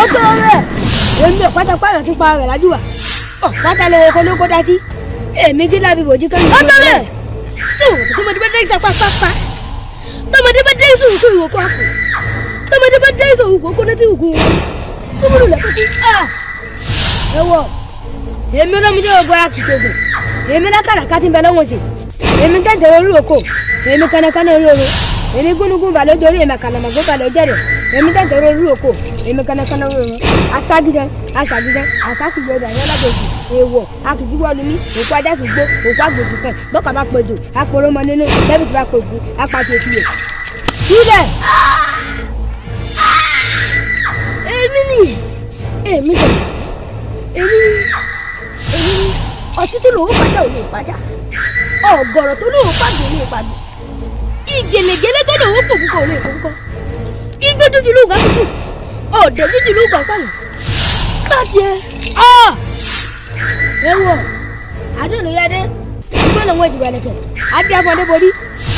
Ó tó rẹ̀ èmi ọ̀pátápá rẹ̀ tún pa rẹ̀ lájúwà ọ̀pátá lọ́wọ́ kó ló kó dá sí èmi gí lábí bòjú kẹ́yìn. Ó tó rẹ̀ sùn tọmọdé bá dé ìsapá pápá tọmọdé bá dé ìsòwò kó ìwò kó àpò tọmọdé bá dé ìsòwò kó kó létí ìwò túmùlù lẹ́kọ̀ọ́ ẹ wọ èmi olómìnira ògbó akìtògùn èmi lákàlàkà ti ń bẹ lọ́wọ́ sí èmi tẹ̀tẹ̀rẹ̀ orí òkò èmi kánnakánná orí oru èmi gúnugún balẹ̀ ojú orí èmi àkàlàmọ̀gbó balẹ̀ ojú ẹ̀rẹ̀ èmi tẹ̀tẹ̀rẹ̀ orí òkò èmi kánnakánná orí oru aságídán aságídán asákìgbọdọ̀ àyọ́lágbèjì èèwọ̀ akìsíwọ́lùmí òkú ajá kì í gbó òkú àgbòjì kan bọ́kà bá pẹ̀jù apòròmọ nínú lẹ́bí tí bá pẹ̀gù apàtì ètùyè. Ilẹ̀ èmi ni èmi jẹ èmi ni èmi ni ọtí tó lòó pàjá ò lè pàjá ọ̀gọ̀rọ̀ tó lòó pàgbò ò lè pàgbò ìgèlègèlè tó lòó pòkúkọ ò lè pòkúkọ igbó dúdú ló gbà kúkú ọ̀dẹ̀ dúdú ló gbà pààyàn bá tiẹ̀. Ẹ wọ àdéhùn yáde ìgbọ́n lòun èjìgbà lẹ̀kẹ̀ adé afọdé borí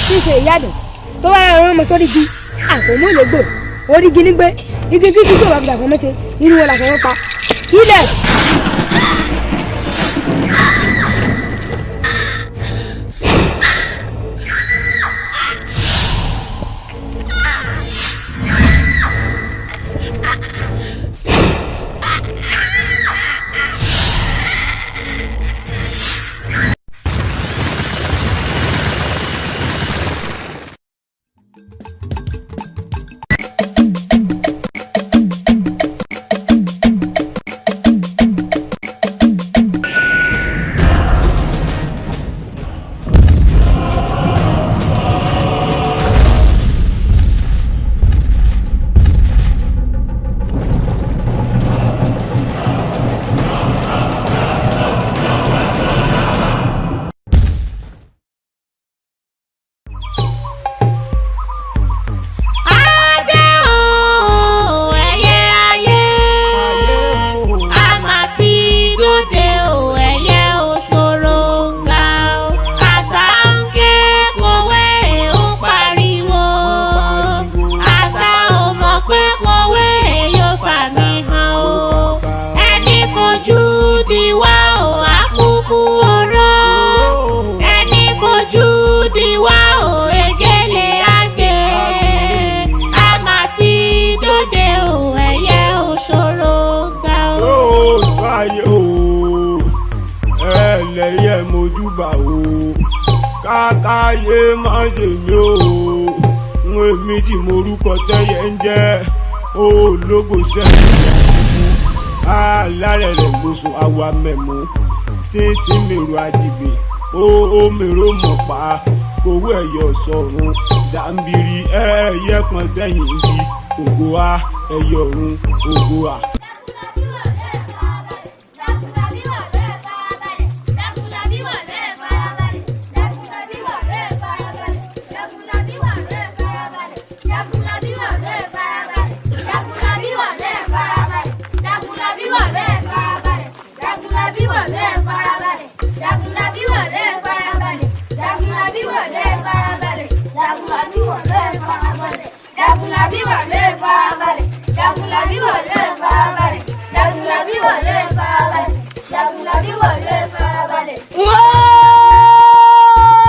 tí í ṣe ìyáàdùn tó wá rán ọmọ sórí igi àfòmọ́ ìlógbò orí igi nígbé igi kíkí tó wà fi dàgbọ́n mọ́ṣe irú wọn làfọwọ́ pa ilẹ̀. Adé o, ẹyẹ ayé, a máa ti dóde o, ẹyẹ òṣòròǹgà o. Àṣà ń ké kòwé ń pariwo. Àṣà ò mọ̀ pé kòwé yóò fà mí hàn o. Ẹni fojú di wá o, àkúkú oró. Ẹni fojú di wá o, egéle àgbẹ̀. A máa ti dóde o, ẹyẹ òṣòròǹgà o. Ó báyé o, ẹlẹ́yẹ mojúbà o, kákáyé má ṣe mí o, ń èmi tí morúkọ tẹ́yẹ ń jẹ́ ológo sẹ́yìn alárẹ̀rẹ̀ gbóṣù àwa mẹ̀mú sí ti mèrò àdìgbè ó mèrò mọ̀ pa kówó ẹ̀yọ̀ sọ̀run dàǹbìrì ẹ̀yẹ kan sẹ́yìn igi ògo a ẹ̀yọ̀ ọ̀run ògo a.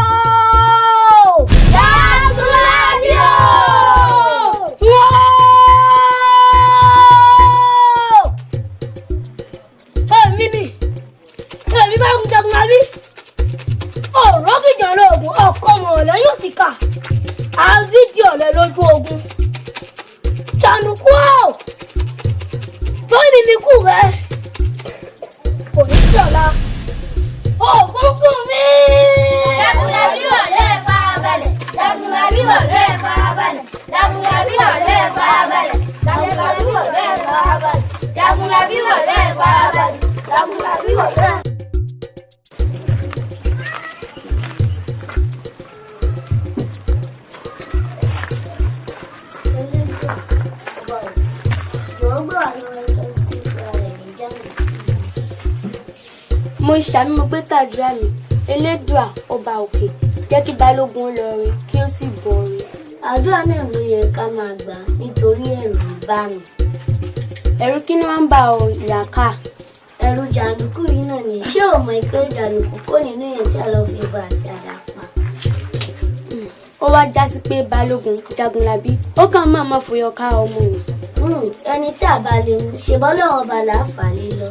Whoa! Jagunlabi o! Whoa! Èmi ni èmi bá ń Jagunlabi ọ̀rọ̀ kìjà lóògùn ọkọ mọ̀ọ́lẹ́ yóò sì kà àbídì ọ̀lẹ́ lójú ogun jàǹdùkú ọ̀ lónìí ní kú rẹ kò ní sí ọ̀la ògùn fún mi. Jagunlabi ọ̀rẹ́ farabalẹ̀. Jagunlabi ọ̀rẹ́ farabalẹ̀. Jagunlabi ọ̀rẹ́ farabalẹ̀. Jagunlabi ọ̀rẹ́ farabalẹ̀. Jagunlabi ọ̀rẹ́ farabalẹ̀. Jagunlabi ọ̀rẹ́. Mo ṣàmì mo gbé tàdúrà mi, elédùà ọba òkè jẹ́ kí balógun lọ re kí ó sì bọ̀ re. Àdúrà náà ló yẹ ká máa gbà nítorí ẹ̀rù ń bà mí. Ẹ̀rù kí ni wọ́n ń bà ọ ìyá ká? Ẹ̀rù jàǹdùkú yìí náà ni. Ṣé o mọ̀ pé jàǹdùkú kò nínú èèyàn tí a lọ fi ìbọn àti àdá pa? Ó wá já sí pé Balógun Jagunlabi ó kàn máa ma fòyọ ká ọmọ mi. Ẹni tá a bá lè mú ṣe bọ́ lọ́wọ́ ọba là á fà lé lọ.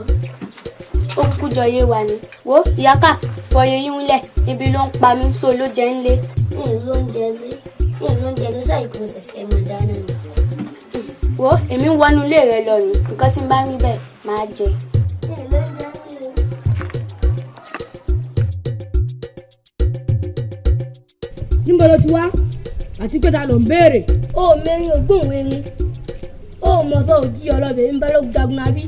Ó kúkú jọ yé wa ni. Wo ìyá ká fọyín yín lẹ̀, ibi ló ń pa mí só ló jẹ́ ń lé. Ní ìlú oúnjẹ lé ní ìlú oúnjẹ ló ṣàì kó ṣẹ̀ṣẹ̀ mọ̀ dáná ni. Wo èmi ń wọnú ilé rẹ lọ nù, nǹkan tí ń bá rí bẹ́ẹ̀ máa jẹ. Ní ìlú oúnjẹ lé o. Níbo ló ti wá àti pé ta ló ń béèrè? Ó mẹ́rin ògbóhùn erin, ó mọ̀tọ́ òjì ọlọ́bẹ̀ ń Balógun Jagunlabi,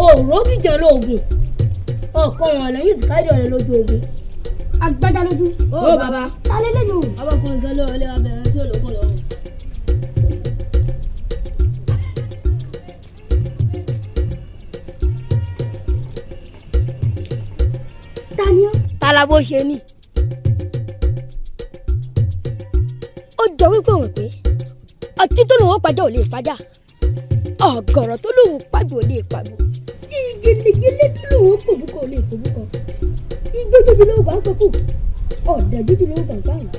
ó rókìjàn lóògùn, ọkọ wọn lẹ́yìn ìsìkájọ rẹ lójú ogun. Agbájá lójú. Ó bàbá. Ta lé lẹ́yìn o? Ọmọkùnrin kan ló wọlé abẹ́rẹ́ tí olókùn lọ́rùn. Ta ni ọ́? Ta la bó ṣe ní? Ó jọ wípé òun pé ọtí tó lòun ó pàjá ò lè pàjá, ọ̀gọ̀rọ̀ tó lòun pàgbò ò lè pàgbò, ìgèlègèlè tó lòun ó pòbúkọ ò lè pòbúkọ, igbó dúdú ló wà ń pẹ́kù, ọ̀dà dúdú ló wà ń pààrọ̀,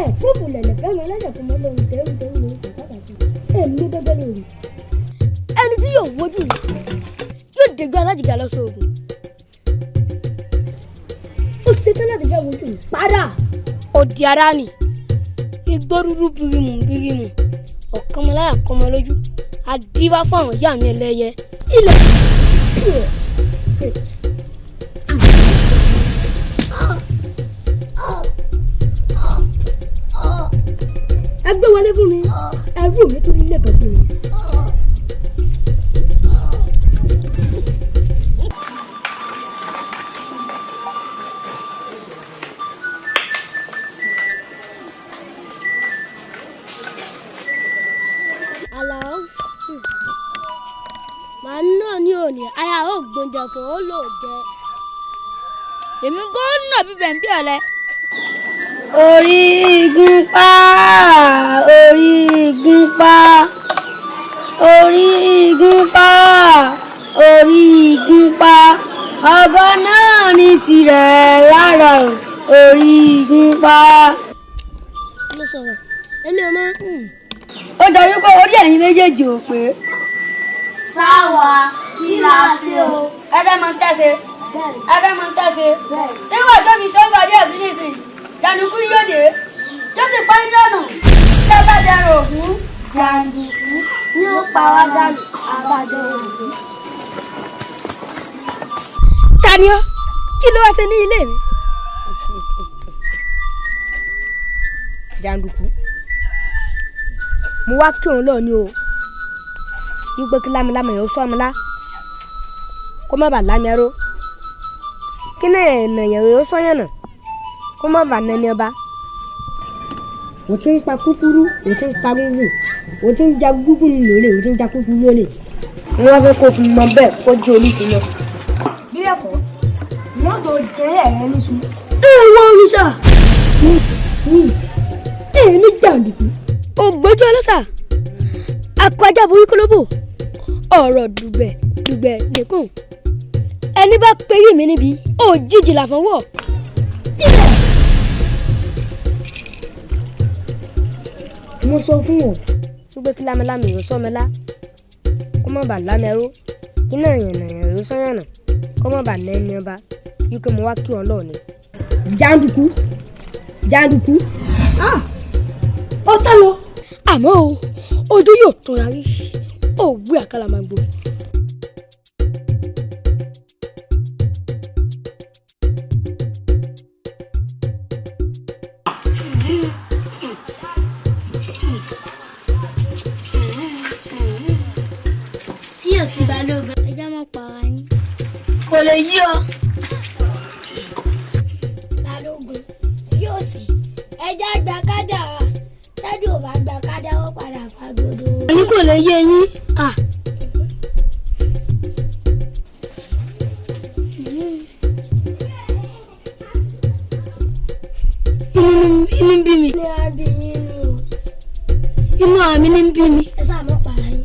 ẹ̀ fóòfù lẹ̀lẹ̀ fẹ́ràn ẹlẹ́sẹ̀ kò mọ́ lóhun tẹ́rù tẹ́rù lòun kò sábà sí ẹ̀mí gẹ́gẹ́ lórí. Ẹni tí yóò wojú rẹ̀ yóò dègbé alájìgá lọ sóògùn. Ó ṣetán láti fẹ́ wojú mi padà. Òdì ara ni igbó rúrú birimu birimu, ọ̀kànmọ́láyà kọ́mọ lójú, àdíwá fún àwọn ìyá mi ẹlẹ́yẹ. Ilẹ̀ ẹ gbé wọlé fún mi, ẹrú mi tún lẹ́kọ̀ọ́ sí mi. Àlàó màá náà ní òní aya ó gbóúnjẹ fún ó lò jẹ èmi gómìnà bíbẹ̀ ń bí ọ̀lẹ. Orí igun pa, orí igun pa, orí igun pa, orí igun pa, ọba náà ní tirẹ̀ lára o, orí igun pa. Mo sọ̀rọ̀ èmi ò mọ̀. Ó jọ wípé orí ẹ̀yin méjèèjì ò pé. Sáwa kí la ṣe o? Ẹ fẹ́ mọ tẹ́sẹ̀, ẹ fẹ́ mọ tẹ́sẹ̀. Nígbà tó fi tó gbàdí ẹ̀sìn nísìnyí, jàǹdùkú yóò dé, tó sì pa yín dànù. Tẹ́ bá dẹrùn òkú, Jàǹdùkú ni ó pa wá dànù àbájọ òkú. Ta ni ọ́? Kí ló wá ṣe ní ilé mi? Jàǹdùkú, mo wá kí òun lọ ní o, wípé kí lámilámi yóò sọ mi lá kó má bàa lámi aró, kí náà ènìyàn yóò sọyànnà kó má bàa nẹni ọba. O ti ń pa kúkúrú, o ti ń pa gúngùn, o ti ń ja gúngùn lólè, o ti ń ja kúkúrú lólè. Wọ́n fẹ́ kó fi mọ bẹ́ẹ̀ kó jẹ́ olùfin lọ. Bí bẹ́ẹ̀ kọ́, wọ́n tó jẹ́ ẹ̀rẹ́ níṣu. Èèwọ̀ òrìṣà! Èmi jàǹdùkú. Ògbójú ọlọ́sà, akọ ajá burúkú ló bò, ọ̀rọ̀ dùgbẹ̀ dùgbẹ̀ nìkún. Ẹni bá perí mi níbi, òjijì làfọ̀n wọ̀. Mo sọ fún wọn wípé kí lámilámi yóò sọ mi lá kó má bàa lámi ẹrú, kí náà yànnà yànnà yóò sọyànnà kó má bàa nẹni ọba, wípé mo wá kí wọn lọ ni. Jàǹdùkú, jàǹdùkú, ọ̀tá lọ. Àmọ́ o, ojú yóò tóra rí, òwe àkàlà máa gbò. Tí yóò sí Balógun ẹjọ́ mọ̀ para yín. Kò lè yí ọ. Balógun tí yóò sì ẹja gba kádàrá, tẹ́jú ò bá gba kádàrá ó padà fagodo. Èmi kò lè yé yín. Inú ń bí mi. Ní á bí yín nù o. Inú àmì ní ń bí mi. Ẹ sáà mọ̀ para yín.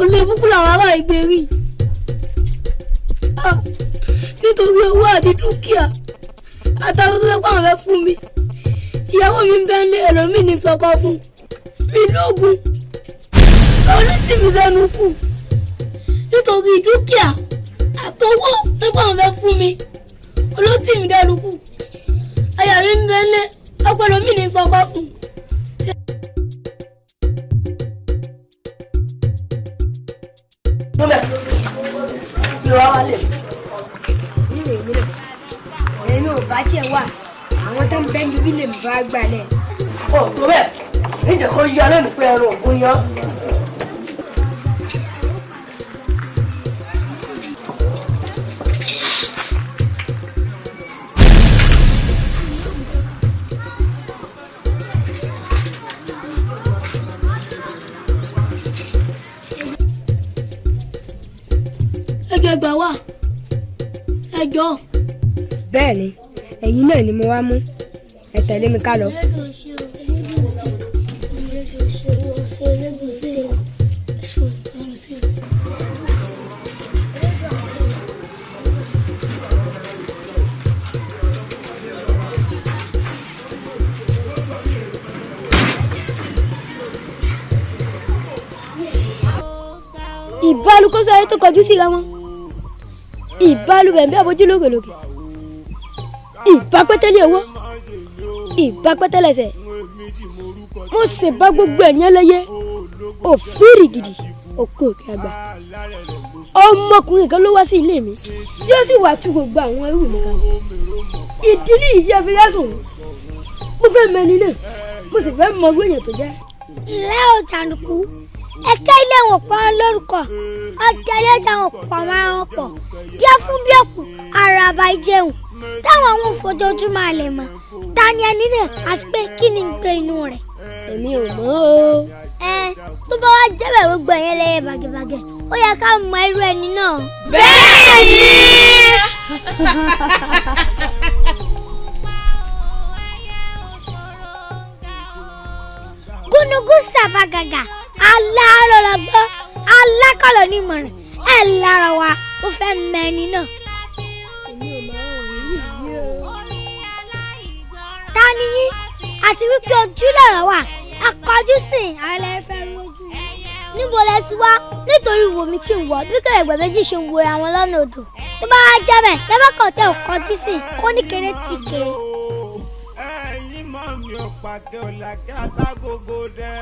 Olóòbùkún làwọn ará ìgbèrí. Nítorí owó àti dúkìá àtàwọn tó fẹ́ pàwọn fẹ́ fún mi. Ìyàwó mi ń bẹ́ lé ẹlòmíì ní sọkọ fún mi lóògùn. Olùtì mi sẹ́nu kù. Nítorí dúkìá àtọwọ́ fẹ́ pàwọn fẹ́ fún mi. Olùtì mi dẹ́nu kù. Àyà mi ń bẹ́ lé ọpẹlọmí ní sọkọ fún. Èmi ò bá tiẹ̀ wà, àwọn tó ń bẹ́ níbí lè bá gbalẹ̀. Ọ̀ tó bẹ́ẹ̀, níjẹ̀ kó yá lẹ́nu pé ẹran ògùn yan. Ẹjọ́ ẹgbà wá, ẹjọ́. Bẹ́ẹ̀ ni, ẹ̀yin náà ni mo wá mú, ẹ tẹ̀lé mi ká lọ. Ìbálòkóso ayé tó kọjú síra wọn, ìbálò bẹ̀m̀bẹ̀ abojú lókèlókè, ìbá pẹ́tẹ́lẹ̀ owó, ìbá pẹ́tẹ́lẹsẹ̀. Mo sì bá gbogbo ẹ̀yán lẹ́yẹ òfìrì gidi òkú òkè àgbà. Ọmọkùnrin kan ló wá sí ilé mi tí ó sì wá tú gbogbo àwọn ẹrù mi kalẹ̀. Ìdí nìyí tí a fi rẹ́sùn. Mo fẹ́ mẹ́ni náà, mo sì fẹ́ mọ irú èèyàn tó jẹ́. Ǹlẹ́ o jàǹdùkú, ẹ̀ka ilé wọn pọ́n lórúkọ, ọjà ilé ọjà wọn pọ̀ máa wọn pọ̀, díẹ̀ fún bí òkú àràbà ìjẹun táwọn àwọn òfojoojúmọ́ alẹ̀ mọ̀. Ta ni ẹni náà àti pé kí ni ń gbé inú rẹ̀? Èmi ò mọ̀ o. Ẹ tó bá wá jẹ́bẹ̀ gbogbo ẹ̀yẹn lẹ́yẹ bàgẹ̀bàgẹ̀, ó yẹ ká mọ irú ẹni náà. Bẹ́ẹ̀ni. Gúnugún sàfàgàgà, aláàárọ̀ lọ́gbọ́n, alákọ̀lọ̀ ní ìmọ̀ràn, ẹ̀ lára wa, ó fẹ́ mọ ẹni náà. Ta ni yín? Àti wípé ojú lọ̀rọ̀ wà, akọjú sí àwọn ẹlẹ́fẹ́ rojú. Níbo lẹ ti wá? Nítorí wò mí kí n wọ̀ bí kẹ̀rẹ̀gbẹ̀ méjì ṣe ń wo àwọn lọ́nà odò. Tó bá wá jẹ́ bẹ́ẹ̀, tẹ́fẹ́ kàn tẹ́ ò kọjú sí kó ní kéré tì kéré. Ẹ̀yin mọ̀ mi ò pàdé ọ̀la kí atágógó dẹ́.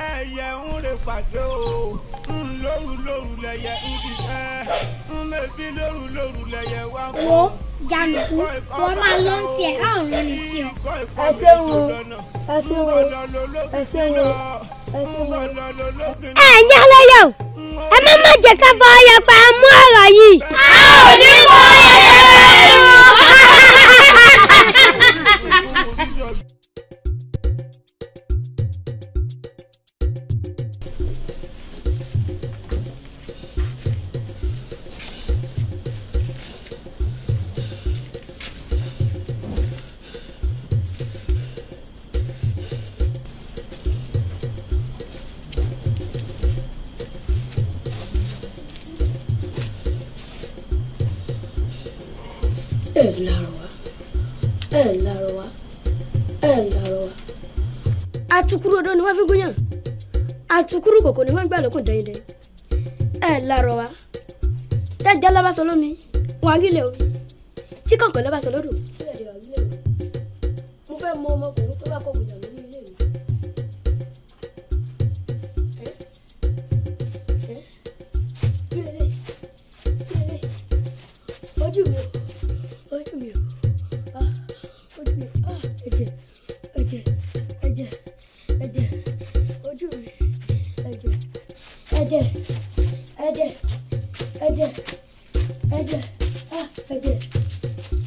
Ẹyẹ ń rè pàdé o, ń lóru lóru lẹyẹ ń fi ẹ, ń mẹ́bí lóru lóru lẹyẹ wá. Wo jàǹdùkú, wọ́n máa lọ ń tiẹ̀, a ò rán ni sí ọ. Ẹ ṣeun o, ẹ ṣeun o, ẹ ṣeun o, ẹ ṣeun o. Ẹ̀yin aláyọ̀, ẹ má má jẹ́ ká fọ ọyọ̀pá mú ọ̀rọ̀ yìí. A ò ní fọ ọyọ̀pá mú. Ẹ lárọ̀ wá, ẹ lárọ̀ wá, ẹ lárọ̀ wá. Atukuru odó ni wọ́n fi gúnyàn, atukuru kòkò ni wọ́n gbà lókun dẹ́yìndẹ́yìn. Ẹ lárọ̀ wá, tẹ́jà lábàṣọ lómi, wọn àrílẹ̀ omi, tí kọ̀ǹkọ̀ lábàṣọ lódò. Mo fẹ́ mọ ọmọkùnrin tó bá kọ̀ gbìyànjú lórí ilé mi. Ojú mi o, ojú mi o, ah, ojú mi o, ah, ẹ̀jẹ̀, ẹ̀jẹ̀, ẹ̀jẹ̀, ẹ̀jẹ̀, ojú mi, ẹ̀jẹ̀, ẹ̀jẹ̀, ẹ̀jẹ̀, ẹ̀jẹ̀, ẹ̀jẹ̀, ah, ẹ̀jẹ̀,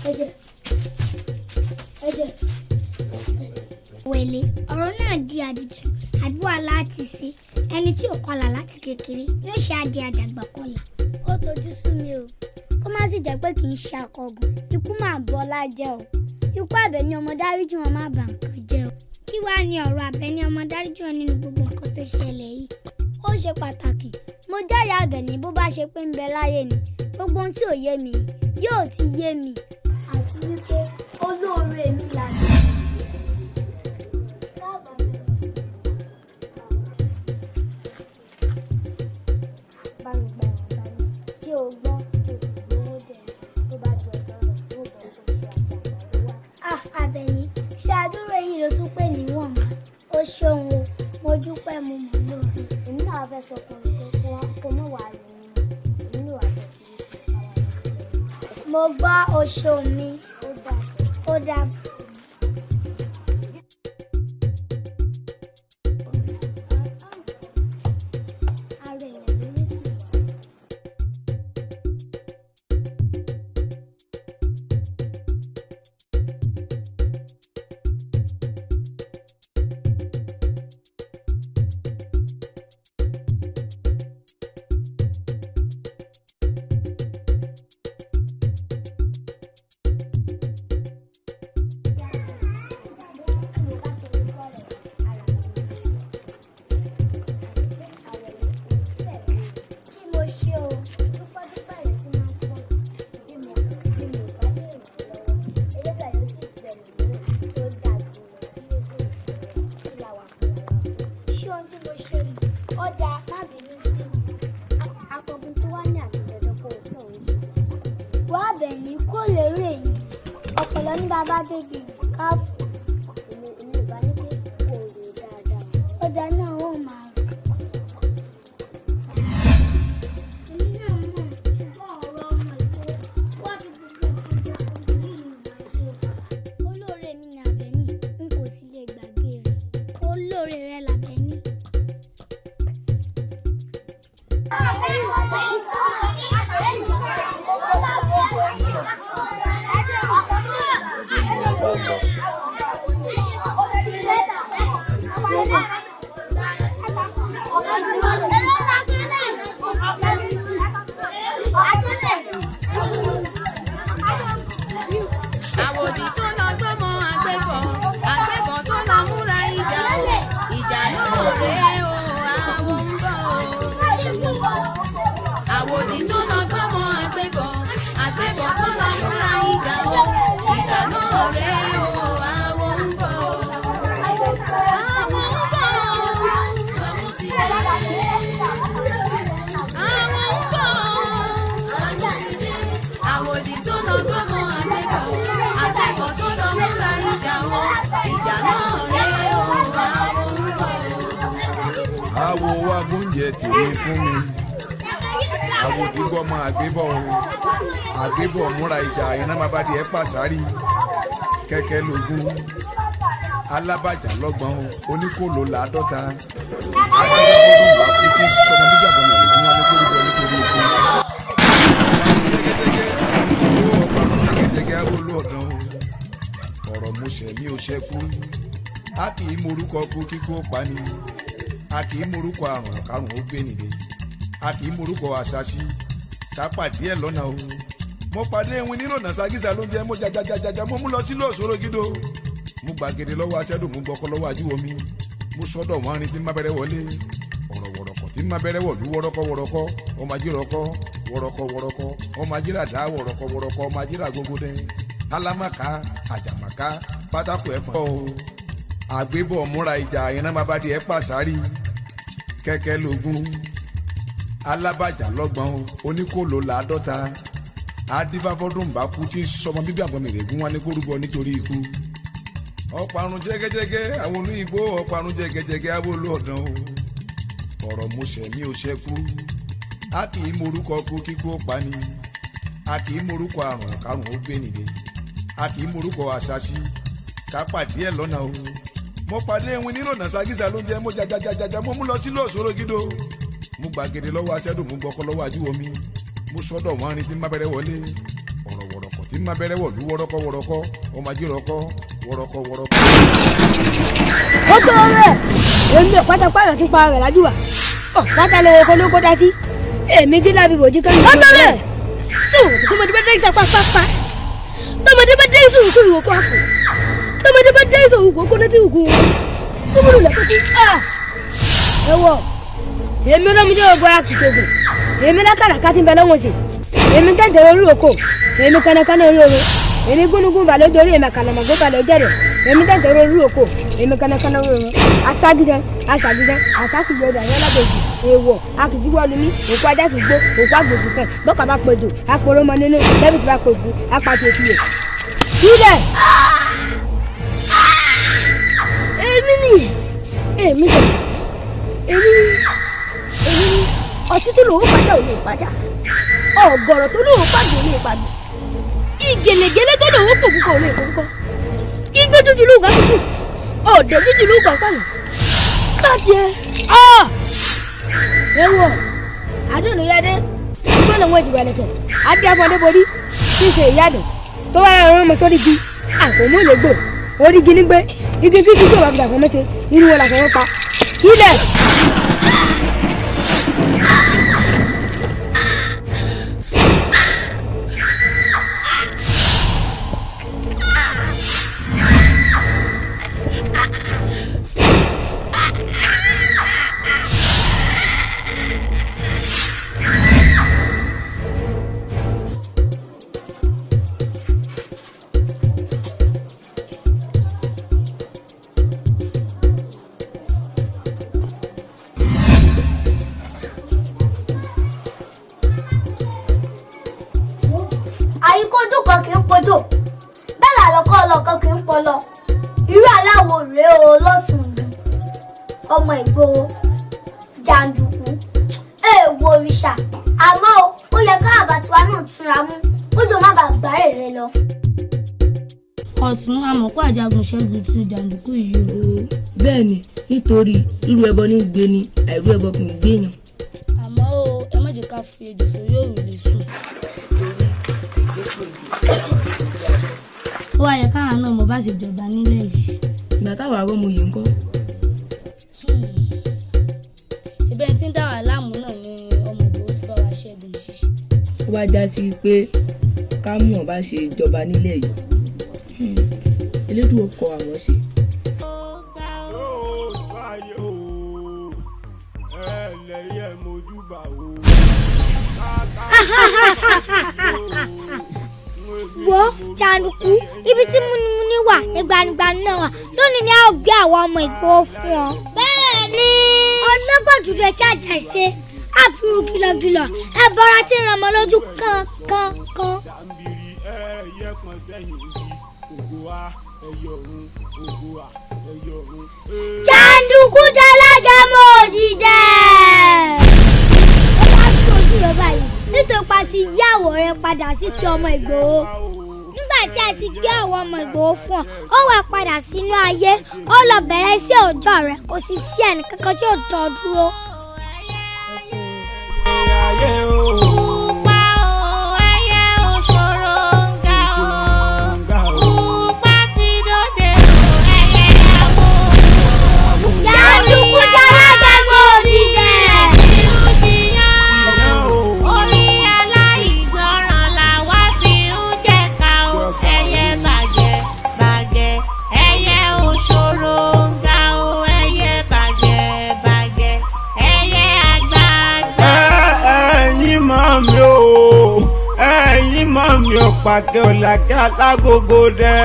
ẹ̀jẹ̀, ẹ̀jẹ̀. Wẹ̀lé, ọ̀rọ̀ náà di àdìtú, àdúrà láti ṣe. Ẹni tí ò kọlà láti kékeré yóò ṣe àdì àdàgbà kọlà. Ó tojú sú mi o, kó má sì jẹ́ pé kì í ṣe akọgun, ikú máa bọ́lá jẹ́ o. Ikú Àbẹ̀ní ọmọ dáríjì wọn má bà nǹkan jẹ́ o. Kí wàá ní ọ̀rọ̀ Àbẹ̀ní ọmọ dáríjì wọn nínú gbogbo nǹkan tó ṣẹlẹ̀ yìí? Ó ṣe pàtàkì. Mo jẹ́rìí Àbẹ̀ní bó bá ṣe pé ń bẹ láyé ni. Gbogbo ohun tí ò yé mi yóò ti yé mi. Àti wípé olóore mi lànà. Bá mi gba ìwọ̀nba ní tí o gbọ́ kí o sì gbowó dẹ̀ tó bá di ọjọ́ rẹ̀ yóò bọ̀ kó ṣe àti àgbàdo wá. Ah, Àbẹ̀ní, ṣe àdúrà yìí ló tún pè níwọ̀nba. Ó ṣeun o, mo dúpẹ́ mo mọ̀ lóore. Èmi náà fẹ́ sọ fún mi pé kó mọ̀ wá lò ó. Èmi náà wá fẹ́ sọ fún mi. Mo gbọ́ o ṣeun mi. Ó dáa. Ara èèyàn ló ní sí. Kí mo ṣe o, dúpẹ́ dúpẹ́ rẹ̀ tí máa ń pọ̀ bí mo bí mo bá lè ràn ọ́ lọ́wọ́. Elédùà yóò sì gbẹ ẹlòmíràn tó dáa jù mí lọ tí yóò sì ràn mí lọ́wọ́. Kí la wà fún ara wa fún? Ṣé ohun tí mo ṣe yìí, ó dáa, má bínú sí mi. Akọgun tó wá ní àfi dandan kó o fún òun jù. Wá Àbẹ̀ní kó lérè yìí, ọ̀pọ̀lọ́ ní bàbá débi káfù. Èmi ò bá ní pé kò rò dáadáa. Ó dáa náà ó máa rò. Èmi náà mọ̀, ṣùgbọ́n ọ̀rọ̀ ọmọ ìkó wá fi gbogbo nǹkan jẹ ọmọ yìí ni màá ṣe o. Olóore mi ni Àbẹ̀ní, n kò sì lè gbàgbé rẹ̀. Olóore rẹ làbẹ̀ní. Àwòdì tó lọ gbọ́mọ àgbẹ̀bọ̀, àgbẹ̀bọ̀ tó lọ múra ìjà o, ìjà náà rèé o, àwọn ń bọ̀ o. Àwòdì tó lọ gbọ́mọ àgbẹ̀bọ̀, àgbẹ̀bọ̀ tó lọ múra ìjà o, ìjà náà rèé o, àwọn ń bọ̀ o. Àwọn ń bọ̀ o, àwọn ti dé. Àwọn ń bọ̀ o, àwọn ti dé. Àwòdì tó lọ gbọ́mọ àgbẹ̀bọ̀, àgbẹ̀bọ̀ tó lọ múra ìjà o, ìjà náà rèé o, àwọn ń bọ̀ o. Àwo wa gbóúnjẹ tèmi fún mi. Àwòdì gbọ́mọ àgbébọ̀ o, àgbébọ̀ múra ìjà iná máa bá di ẹ̀ pàṣárì. Kẹ̀kẹ́ lógún, alábàjá lọ́gbọ̀n o, oníkòló làádọ́ta. Adájọ́ bá kú tí sọmọ nígbà kan lè gún wa ní kórìkọ nítorí ikú. Ọ̀pá jẹ́gẹ́jẹ́gẹ́ àbúrò ọ̀pá jẹ́gẹ́jẹ́gẹ́ àbúrò ọ̀dàn o. Ọ̀rọ̀ mo ṣẹ̀ mi ò ṣẹ́kú. A kì í morúkọ kú kíkó pani. A kì í morúkọ àrùn kárùn ó gbé nìde. A kì í morúkọ àṣàṣì. Ká pàdé ẹ̀ lọ́nà o. Mo pàdé ewin nírònà ságísà ló ń jẹ mo jajajajaja mo mú lọ sílé òṣòro gídó. Mo gbàgede lọ́wọ́ aṣẹ́dùn mo gbọ́kọ́ lọ́wọ́ ajíwọ́ mi. Mo sọ́dọ̀ wọn rin tí má bẹ̀rẹ̀ wọlé. Ọ̀rọ̀ wọ̀rọ̀kọ̀ tí má bẹ̀rẹ̀ wọ̀lú wọ́rọ́kọ́ wọ́rọ́kọ́ ọmọ ajírọ̀kọ́ wọ́rọ́kọ́ wọ́rọ́kọ́ ọmọ ajíràdá wọ̀rọ̀kọ́ wọ́rọ́kọ́ ọmọ ajírà gógó dẹ́. Alámàká àjàmàká pátákó ẹ̀fọn o. Àgbébọ̀ múra ìjà iná máa bá di ẹ̀ pàṣárì. Kẹ̀kẹ́ lógún, alábàjá lọ́gbọ̀n o, oníkòló làádọ́ta. Adífáfọ́dún bá kú tí sọmọ bíbí àgbọn mèrègún wa ní kórúbọ nítorí ikú. Ọ̀parun jẹ́gẹ́jẹ́gẹ́ àwọn olóyìnbó ọ̀parun jẹ́gẹ́jẹ́gẹ́ abolú ọ̀dàn o. Ọ̀rọ̀ mo ṣẹ̀ mi ò ṣẹ́kú. A kì í morúkọ kú kíkú ó pani. A kì í morúkọ àrùn kárùn ó gbé nìde. A kì í morúkọ àṣàṣì. Ká pàdé ẹ̀ lọ́nà o. Mo pàdé ewin nírònà ságísà ló ń jẹ mo jajajajaja mo mú lọ sílé òṣòro gídó. Mo gbàgede lọ́wọ́ aṣẹ́dùn mo gbọ́kọ́ lọ́wọ́ ajíwọ́ mi. Mo sọ́dọ̀ wọn rin tí má bẹ̀rẹ̀ wọlé. Ọ̀rọ̀ wọ̀rọ̀kọ̀ tí má bẹ̀rẹ̀ wọ̀lú wọ́rọ́kọ́ wọ́rọ́kọ́ ọmọ ajírọ̀kọ́ wọ́rọ́kọ́ wọ́rọ́kọ́. Ó tó rẹ̀, èmi ò pátápátá tún pa rẹ̀ lájúwà. Ọ̀pátá lówó kó ló kó dá sí. Èmi kí lábí bòjú kẹ́yìn. Ó tó rẹ̀, sùn tọmọdé bá dé ìsapá pápá. Tọmọdé bá dé ìsòwò kó ìwò kó àpò. Tọmọdé bá dé ìsòwò kó kó létí ògùn. Túmùlù lẹ́kọ̀ọ́ kí. Ẹ wọ̀. Èmi olómìnira ògbó ara kìkì ògùn. Èmi lákàlàkà ti ń bẹ lọ́wọ́ sí. Èmi tẹ̀tẹ̀rẹ̀ orí òkò. Èmi kánnakánná orí oru. Èmi gúnugún balẹ̀ ojú orí èmi àkàlàmọ̀gbó balẹ̀ ojú ẹ̀rẹ̀. Èmi tẹ̀tẹ̀rẹ̀ orí òkò. Èmi kánnakánná orí oru. Aṣágidan, aṣàgidan, aṣákìgbọ̀dọ̀ àyàn lábẹ́jì. Èèwọ̀, akìsíwọ́lùmí, òkú ajá kì í gbó, òkú àgbòkù kan, bọ́kà bá pẹ̀jù, apòrò mọ nínú, lẹ́bí tí bá pẹ̀jù, apàtì òfìyè. Kílẹ̀! Èmi ni, èmi kẹ̀, èmi ni, èmi ni, ọtí tó lòó pàjá ò lè pàjá, ọ̀gọ̀rọ̀ tó lòó pàjá ò lè pàjá, ìgèlègèlè tó lòó pòkúkọ ò lè pòkúkọ, igbó dúdú ló gbà kúkú, ọ̀dẹ̀ dúdú ló gbà pààyàn, bá tiẹ̀. Ewo, adùn ló yáde, igbó lòun èjìgbà lẹ̀kẹ̀, adé afọdé borí, tí í ṣe ìyáàdùn, tó wá rán ọmọ sórí igi, àfòmú ìlógbò, orí igi nígbé, igi kíkí tó wà fi dàgbọ́n mọ́ṣe, irú wọn làfọwọ́ pa. Ilẹ̀! Àyíkójú kan kì í pojò, bẹ́ẹ̀ làlọ́kọ́ ọlọ́kan kì í pọlọ. Irú aláwo rèé o lọ́sùn-ún, ọmọ Ìgbòho, jàǹdùkú, èèwọ̀ òrìṣà. Àmọ́ o, ó yẹ ká àbàtiwa náà túnra mú, kójò má bàa gbá èrè lọ. Ọ̀tún amọ̀kọ́ àjagun ṣẹ́gun ti jàǹdùkú yìí o. Bẹ́ẹ̀ ni, nítorí rírú ẹbọ ní gbé ni, àìrú ẹbọ kì í gbéyàn. Àmọ́ o, ẹ má jẹ́ ká fi ejò sórí òrùlé sùn. Ó wá yẹ káwa náà mọ bá ṣe jọba nílẹ̀ yìí. Ìgbà táwa arọ́mọ yìí ń kọ́. Ṣebí ẹni tí ń dá wa láàmú náà ni ọmọ Ìgbòho ti bá wa ṣẹ́gun yìí. Ó wá já sí pé ká mọ̀ bá ṣe jọba nílẹ̀ yìí. Elédùn kọ àwọn ṣe. Wo jàǹdùkú, ibi tí múnimúni wà ní gbanigbani náà wà lónìí ni a ó gbé àwọn ọmọ Ìgbòho fún ọ. Bẹ́ẹ̀ni. Ọlọ́gbọ̀n dúdú ẹtí àjà ìṣe àbúrò gìlọ̀gìlọ̀ ẹ̀bọra tí ń rànmọ́ lójú kankankan. Ẹyẹ kan sẹ́yìn igi, ògo a, ẹyẹ ọ̀run, ògo a, ẹyẹ ọ̀run. Jàǹdùkú jalágẹmọ òjìjẹ. Ó wá sí ojú rẹ báyìí nítorí pa ti yí àwọ̀ rẹ padà sí ti ọmọ Ìgbòho. Nígbà tí a ti gbé àwọn ọmọ Ìgbòho fún ọ, ó wá padà sínú ayé, ó lọ bẹ̀rẹ̀ sí ọjọ́ rẹ, kò sì sí ẹnìkankan tí yóò dán ọ dúró. Pupa o, ẹyẹ òṣòro ń ga o. Pupa ti dóde o, ẹyẹ àwò. Jàǹdùkú jalágẹmọ òjìjẹ. Orí aláìgbọràn làwa fi ń jẹ̀ka o. Ẹyẹ bàjẹ́ bàjẹ́, ẹyẹ òṣòro ń ga o. Ẹyẹ bàjẹ́ bàjẹ́, ẹyẹ àgbààgbà. Ẹ̀yin máa mi o, ẹ̀yin máa mi ò pàdé ọ̀làkẹ́ alágogo dẹ.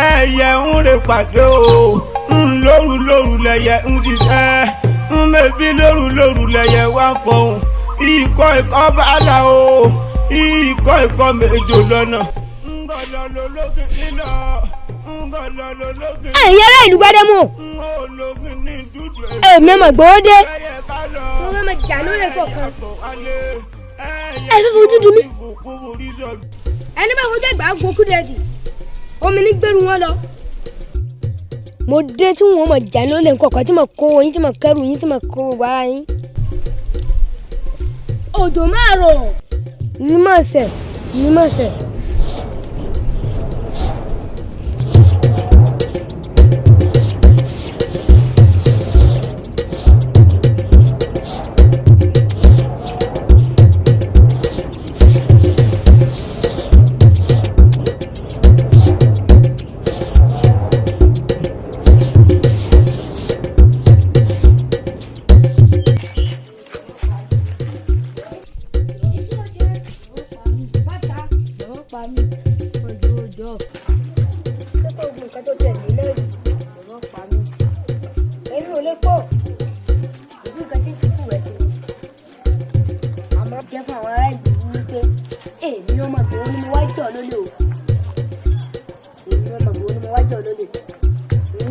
Ẹyẹ ń rè pàdé o, ń lóru lóru lẹyẹ ń ṣiṣẹ́, ń mẹ́bí lóru lóru lẹyẹ wá fọhùn. Ikọ̀ ikọ̀ bàálà o, ikọ̀ ikọ̀ méjò lọ́nà. Ń gọ̀lọ́ lológin nílọ, ń gọ̀lọ́ lológin. Ẹ̀yin ará ìlú Gbádẹ́mú, Ológin ní dúdú èmi ọmọ Ìgbòho dé. ẹyẹ ká lọ. Mo fẹ́ máa jà lórí ẹ̀kọ́ kan. Ẹ fẹ́ fojú di mí. Ẹni bá fojú ẹgbàá gun kúdẹ̀ẹ́dì, omi ní gbèrú wọn lọ. Mo dé tí wọn mọ̀ jà lólè nǹkan tí mo kó yín, tí mo kẹ́rù yín, tí mo kó wàrà yín. Òjò máa rọ̀, ní mọ̀ sẹ̀, ní mọ̀ sẹ̀. ọ́ lólè o. Èmi ọmọ Ìgbòho ni mo wá jà ọ́ lólè.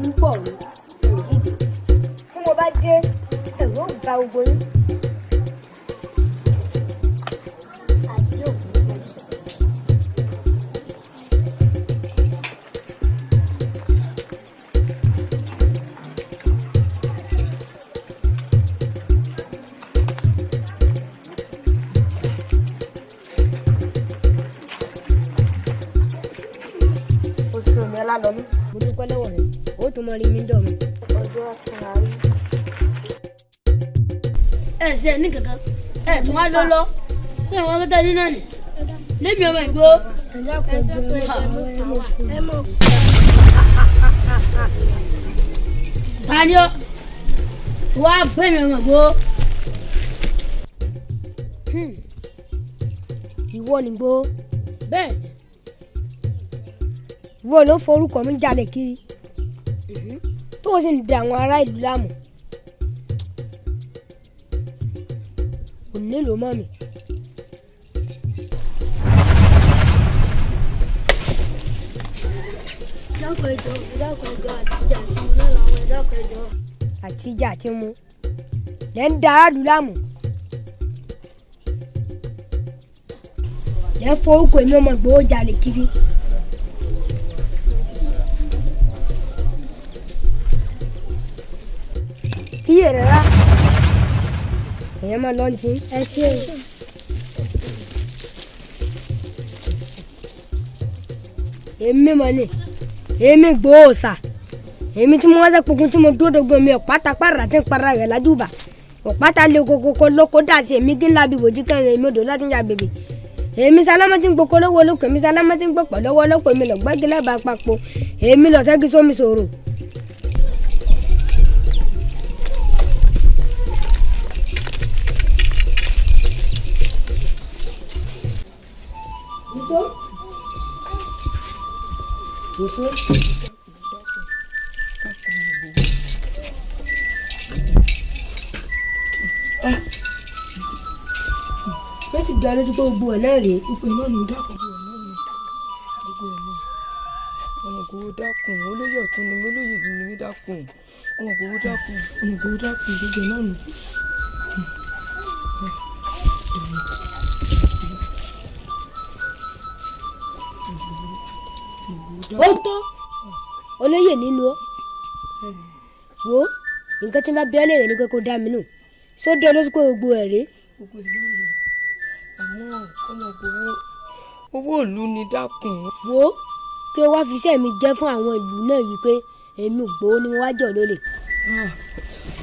Ń bọ̀ mi, mi ò tíì dé. Tí mo bá dé, ẹ̀rù ó ba gbogbo yín. Àdé òkú ní sọ. O ṣeun mi Ọlálọ́mí, mo dúpẹ́ lọ́wọ́ rẹ, ó tún mọ rí mi dọ̀ mi. Ọjọ́ àtúnra rí. Ẹ ṣe ní kankan, ẹ tún wá lọ kí àwọn akẹ́kọ̀ọ́ ní náà nì lébi ọmọ Ìgbòho. Tani ó wá bẹ́ẹ̀ mi ọmọ Ìgbòho. Ìwọ ni Ìgbòho. Bẹ́ẹ̀. Ìwọ ló forúkọ mi jalè kiri tó o sì ń da àwọn ará ìlú láàmú. Kò nílò mọ́ mi. Dákun ẹjọ́, dákun ẹjọ́, àtijọ́ àti mu náà làwọn ẹ dákun ẹjọ́. Àtijọ́ àti mu lẹ́ ń da aráàlú láàmú. Lẹ́ ń forúkọ èmi ọmọ Ìgbòho jalè kiri. Kíyè rárá, èèyàn máa lọ ní. Ẹ ṣé o. Èmi mọ̀ ni, èmi Ìgbòho sà, èmi tí mo wá sẹ́kọ̀ọ́kùn tí mo dúró dogun mi ọ̀pátápàrà tí ń para rẹ̀ lájúbà ọ̀pátá lé kokoko lóko dà sí èmi kí n lábi ìbòjú kẹrin èmi odò láti ń ya bèbè èmi sálámà tí ń gboko lọ́wọ́ olóko èmi sálámà tí ń gbọ̀pọ̀ lọ́wọ́ ọlọ́pọ̀ èmi lọ gbẹ́gi lẹ́bàá papọ̀ èmi lọ tẹ́gi sómi sòrò. Nìṣó. Nìṣó. Wọ́n sì dá lójú pé gbogbo ẹ̀ náà rèé. Gbogbo ẹ̀ náà nù, dákun. Gbogbo ẹ̀ náà. Ọmọ Ìgbòho dákun, olóyè ọ̀tún ni mí, olóyè ìlú ni mí dákun. Ọmọ Ìgbòho dákun, ọmọ Ìgbòho dákun, gbogbo ẹ̀ náà nù. Ó tó olóyè nínú ọ wo nǹkan tí n bá bí ọ léèrè ni pé kó dá mi nù sódò lóṣù pé gbogbo ẹ̀ rèé. Gbogbo ẹ̀ náà nù, àmọ́ ọmọ Ìgbòho owó ìlú ni dákun. Wo kí o wá fi iṣẹ́ mi jẹ́ fún àwọn ìlú náà yìí pé èmi Ìgbòho ni mo wá jọ̀ lólè.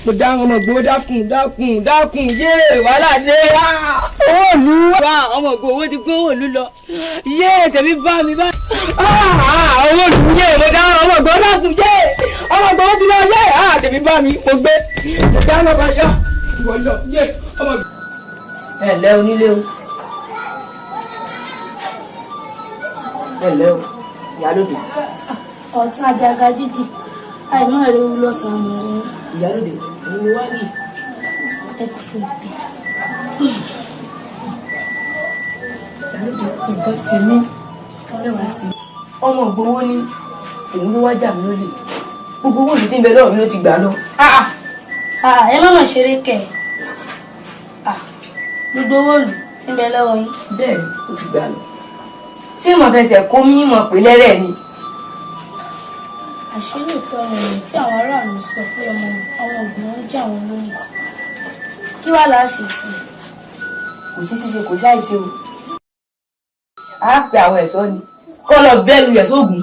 Mo dá ọmọ Ìgbòho dákun dákun dákun yéè wàhálà dé owó ìlú wá ọmọ Ìgbòho ti gbé owó ìlú lọ yéè tèmi bá mi bá owó ìlú yéè mo dá ọmọ Ìgbòho dákun yéè ọmọ Ìgbòho ti lọ yéè tèmi bá mi mo gbé mo dá ọmọ bá yá ìwọ lọ yéè ọmọ. Ẹ ǹlẹ́ onílé o, ẹ ǹlẹ́ o ìyálóde. Ọ̀tún ajaga jígì àìmọ́ rẹ̀ wú lọ́sàn-án mọ́ rẹ̀. Ìyálóde òun ni wá rí. Ẹ fi kún un. Ìyálóde nǹkan sí mi nǹkan sí mi. Ọmọ Ìgbòho ni òun ló wá jà mí lólè gbogbo owó mi tí ń bẹ lọ́wọ́ mi ló ti gbà lọ. Ẹ má mà ṣeré kẹ̀ gbogbo owó ìlú tí ń bẹ lọ́wọ́ yín. Bẹ́ẹ̀ ni ó ti gbà lọ. Ṣé mo fẹsẹ̀ kó mímọ̀ pé lẹ́rẹ̀ ni. Àṣírí ìtọ́ ọ̀rọ̀ tí àwọn aráàlú sọ pé ọmọ Ìgbòho ń jà wọ́n lólè kí wàá láà ṣe sí i. Kò sí ṣíṣe kò ṣàìṣe o. A pe àwọn ẹ̀ṣọ́ ni kọ́ lọ bẹ́ẹ̀rù rẹ̀ sóògùn.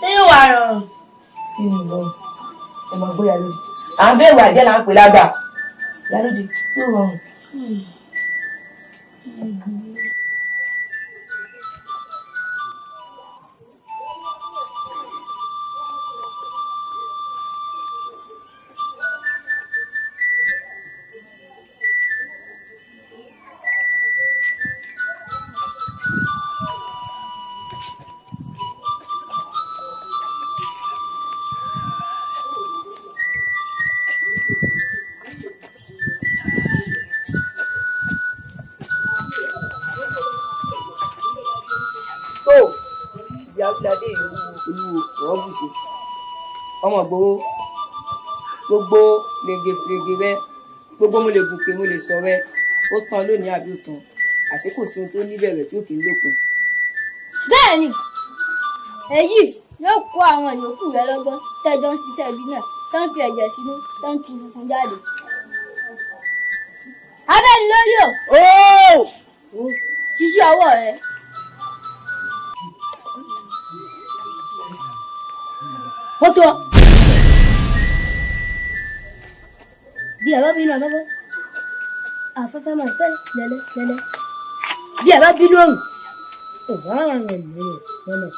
Ṣé yóò wá rọrùn? Kí ni ìrọ̀rùn? Ẹ máa gbọ́ ìyálóde. À ń bẹ̀rù àjẹ́ là ń pè lágbà. Ìyálóde yóò rọrùn. ṣe. Ọmọ Ìgbòho, gbogbo lègèfègè rẹ, gbogbo mo lè gùnkè mo lè sọ rẹ, ó tán lónìí àbí ó tán, àṣé kò sí ohun tó níbẹ̀rẹ̀ tí ò kì í lópin. Bẹ́ẹ̀ni, èyí yóò kó àwọn ìyókù rẹ lọ́gbọ́n tẹ́jọ́ ń ṣiṣẹ́ ibi náà tó ń fi ẹ̀jẹ̀ sínú tó ń tu funfun jáde. Abẹ́ni lórí o. Ṣiṣẹ́ ọwọ́ rẹ. Ó tó bí ẹ bá bínú afẹ́fẹ́, afẹ́fẹ́ máa fẹ́ lẹ́lẹ́ lẹ́lẹ́. Bí ẹ bá bínú òrùn, òun á ràn rẹ̀ lẹ́lẹ́.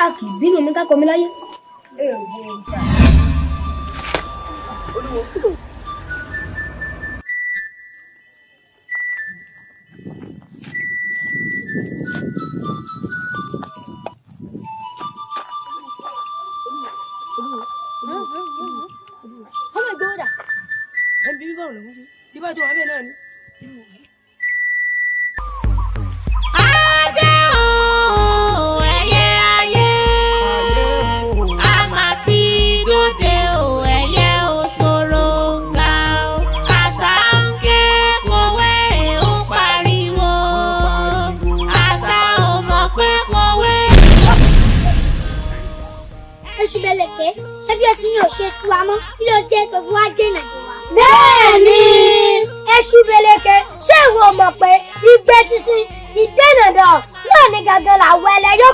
A kì í bínú ní kákọ́ mi láyé. Olúwo. Ọmọ Ìgbòho dà. Ẹ ń bí bíbá ọ̀nà fún tí bá jọ wà bẹ́ẹ̀ náà ni. Adé o, ẹyẹ ayé, a máa ti dóde o, ẹyẹ òṣòro ńlá o. Àṣà ń ké kòwé ń pariwo, àṣà ò mọ̀ pé kòwé. Èṣù bẹ̀lẹ̀kẹ́, ṣé bí o ti ní òṣè tiwa mọ́, kí ló dé tó fi wá dènà dè wá? Bẹ́ẹ̀ni. Èṣù bẹ̀lẹ̀kẹ́, ṣé ìwọ mọ̀ pé igbe sísun ìdènà dọ̀ náà ní gangan làwọn ẹlẹ́ yóò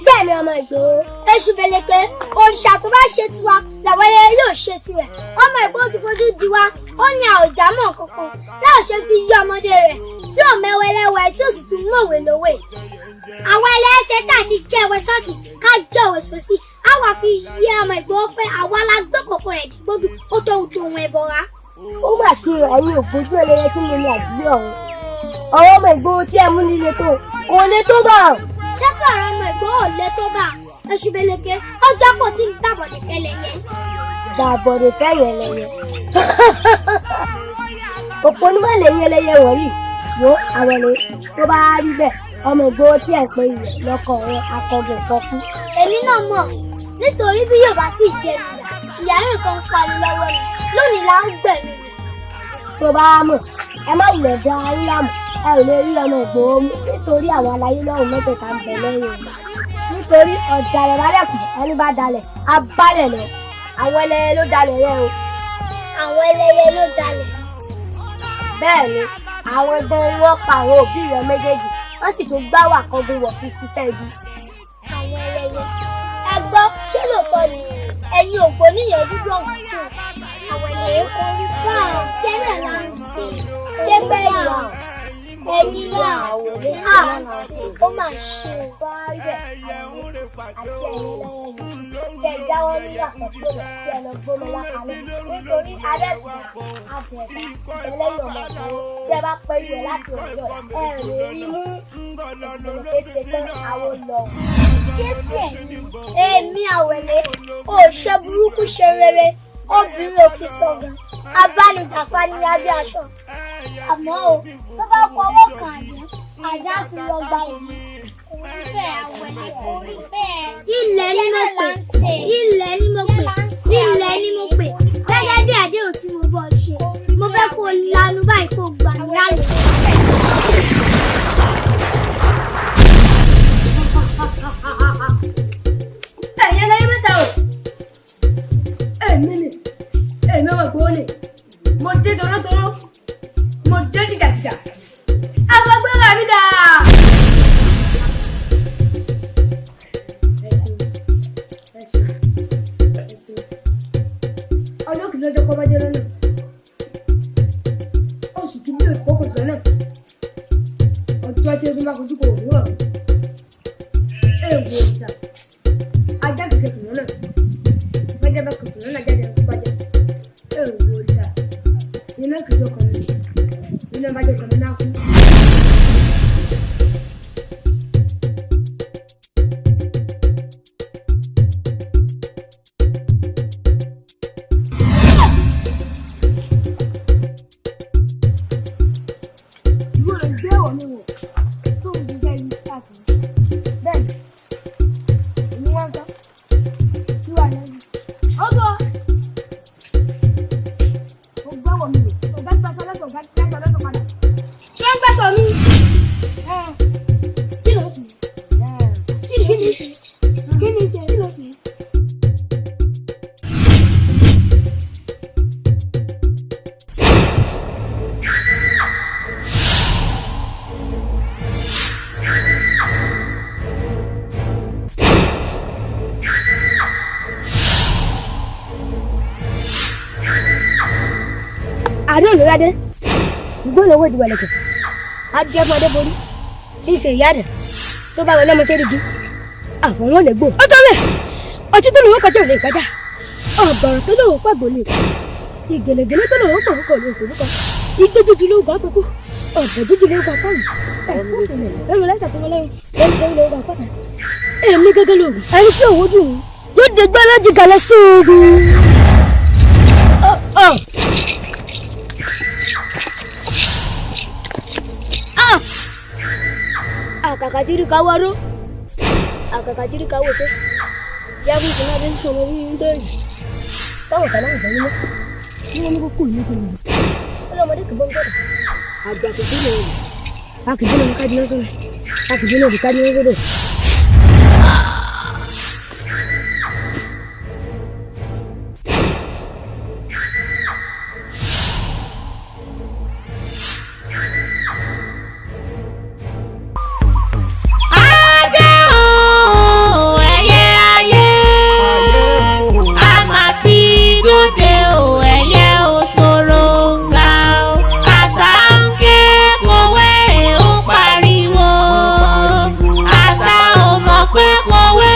gbẹ̀mí ọmọ Ìgbòho? Èṣù bẹ̀lẹ̀kẹ́, òrìṣà tó bá ṣe tiwa làwọn ẹlẹ́ yóò ṣe tirẹ̀. Ọmọ Ìgbòho ti fojú di wa, ó ní àwòjá mọ̀ kankan láò ṣe fi yí ọmọdé rẹ̀ tí ò mẹ́wẹ́lẹ́wẹ́ tí ò sì tún mọ̀wé lówè. Àwọn ẹlẹ́ṣẹ̀ tá a ti jẹ́ ẹwẹ́ sọ́ọ̀kì ká jẹ́ òwe sósì, á wà fi yé ọmọ Ìgbòho pé àwa la gbé kòkó rẹ̀ dìgbòdù ó tó ohun tó ohun ẹbọra. Ó mà ṣe ẹ̀yin ògbójú ẹlẹ́yẹ tí mo ní àdúgbò ọ̀hún. Ọ̀rọ̀ ọmọ Ìgbòho tí ẹ mú nílé tó kò lè tó bá ọ. Ṣé kí ọ̀rọ̀ ọmọ Ìgbòho ò lè tó bá Èṣù bẹ̀lẹ̀kẹ́, ọjọ́ kò tí ń gbàbọ̀dẹ̀ fẹ́lẹ̀ yẹn. Gbàbọ̀dẹ̀ fẹ́yẹ̀ lẹ́yẹ. Òpó onímọ̀ lè yẹn lẹ́yẹ wọ̀nyí wo àwọn ẹni tó bá rí bẹ́ẹ̀ ọmọ Ìgbòho tí ẹ̀ ń pè yẹn lọ́kọ̀ rẹ̀ akọ̀gùn fọ́kú. Èmi náà mọ̀ nítorí bí yóò bá sì jẹ ìyá, ìyá nìkan ń pani lọ́wọ́ ni lónìí là ń gbẹ̀mí rẹ̀. Tó bá mọ̀, ẹ má wulẹ̀ da ayé láàmú, ẹ ò lè rí ọmọ Ìgbòho mú nítorí àwọn aláyé lọ́rùn mẹ́tẹ̀ẹ̀ta ń bẹ lẹ́yìn rẹ̀. Nítorí ọ̀dàlẹ̀ bá dẹ̀kùn, ẹni bá dalẹ̀, á bálẹ̀ lọ. Àwọn ẹlẹ́yẹ ló dalẹ̀ rẹ o. Àwọn ẹlẹ́yẹ ló dalẹ̀. Bẹ́ẹ̀ ni, àwọn gan ni wọ́n pa àwọn òbí rẹ méjèèjì, wọ́n sì tún gbá wà kọ́gun wọ̀ fi ṣiṣẹ́ ibi. Àwọn ẹlẹ́yẹ. Ẹ gbọ́, ṣé lóòótọ́ ni ẹ̀yin ògbó níyẹn dúdú ọ̀hún tó? Àwọn ẹlẹ́yẹ kò rí bá àwọn tẹ́lẹ̀ là ń sìn. Ṣé pé ìwà ẹ̀yin náà á ó mà ṣe o. Àti ẹ̀yin lẹ́yìn kẹ jáwọ́ nínú àkọ́kọ́ rẹ̀ kí ẹ lọ gbọ́mọ lákàlẹ̀ nítorí adẹ́sùn àbẹ̀dá ẹlẹ́yìn ọmọ Ìgbòho tí ẹ bá pẹ́ ìwẹ̀ láti ọ̀dọ̀ ẹ lè rí mú ìṣẹ̀lẹ̀ ṣe tán àwọn lọ. Ṣé bẹ́ẹ̀ ni èmi àwẹ̀lé ò ṣe burúkú ṣe rere, obìnrin òkè sọ̀gàn abánidàfà ní abẹ́ aṣọ. Àmọ́ o, tó bá fọwọ́ kan àdá, àdá fi rọgbà èmi. Kò rí bẹ́ẹ̀ àwẹ̀lé, kò rí bẹ́ẹ̀. Ilẹ̀ ni mo pè, ilẹ̀ ni mo pè, ilẹ̀ ni mo pè. Gẹ́gẹ́ bí àdéhùn tí mo bọ̀ ṣe, mo fẹ́ kó lanu báyìí kó gbà mí láàyè. Ẹ̀yin ẹlẹ́yẹ mẹ́ta o, èmi ni èmi ọmọ Ìgbòho ni, mo dé torótoró, mo dé jìgàjìgà, aṣọ gbéra mi dà. Ẹ̀sìn ẹ̀sìn ẹ̀sìn ọlọ́kì lọ́jọ́ kọ́ bá dé lọ́nà, oṣù kìíní oṣù kọ́kọ́ sọ náà, ọjọ́ tí egun bá kojú kò ní ọ̀run, èèwọ̀ òrìṣà ajá kìkẹ́ kìnnà náà, bájá bá kìkì lọ́nà jáde bájá, èèwọ̀ òrìṣà iná kìjọ kan ní iná bájọ kan ní náà kú. Ìwọ ló gbé ọ̀rọ̀ mi wọ̀ tó ń ṣiṣẹ́ yìí káàkiri. Bẹ́ẹ̀ni, èmi wá ń tán. Àdó olùrádé gbólówó ìdìbò adéfún adébórí tí ń ṣe ìyá rẹ̀ tó bá wọlé ọmọ sẹ́ríkì àwọn wọn lè gbò. Ó tó bẹ́ẹ̀, ọtí tó lòun kọjá ò lè kọjá, ọ̀bọ̀rọ̀ tó lòun pàgbò lè kọ, ìgèlègèlè tó lòun pọ̀ kò lè kò, igbó dúdú ló gbà kókó, ọ̀bọ̀ dúdú ló gbà pọ̀n, ẹ̀kú lẹ́nu lẹ́sẹ̀ tó wọlé lẹ́nu ló gbà pọ̀sàsì. Èmi gẹ́gẹ́ lóògùn ẹni tí òun ojú òun yóò dégbé lójì gàlẹ́ sóògùn. Àkàkà jírí ká wọ́rọ́, àkàkà jírí ká wọ́sẹ́, yàgò ìṣúná bí sọmọ bí ń dẹ́rù táwọn kan náà bẹ̀rù mọ́ ní wọn ní kókó ìlú kan nìyí ọlọ́mọdé kì í bọ́ gbọ́dọ̀ àgbà kò sí lòun a kì í bínú ká dínà sọ́nà, a kì í bínú ká dínà sọ́dọ̀. Adé o, ẹyẹ ayé, a máa ti dóde o, ẹyẹ òṣòro ńlá o. Àṣà ń ké kòwé ó pariwo, àṣà ò mọ̀ pé kòwé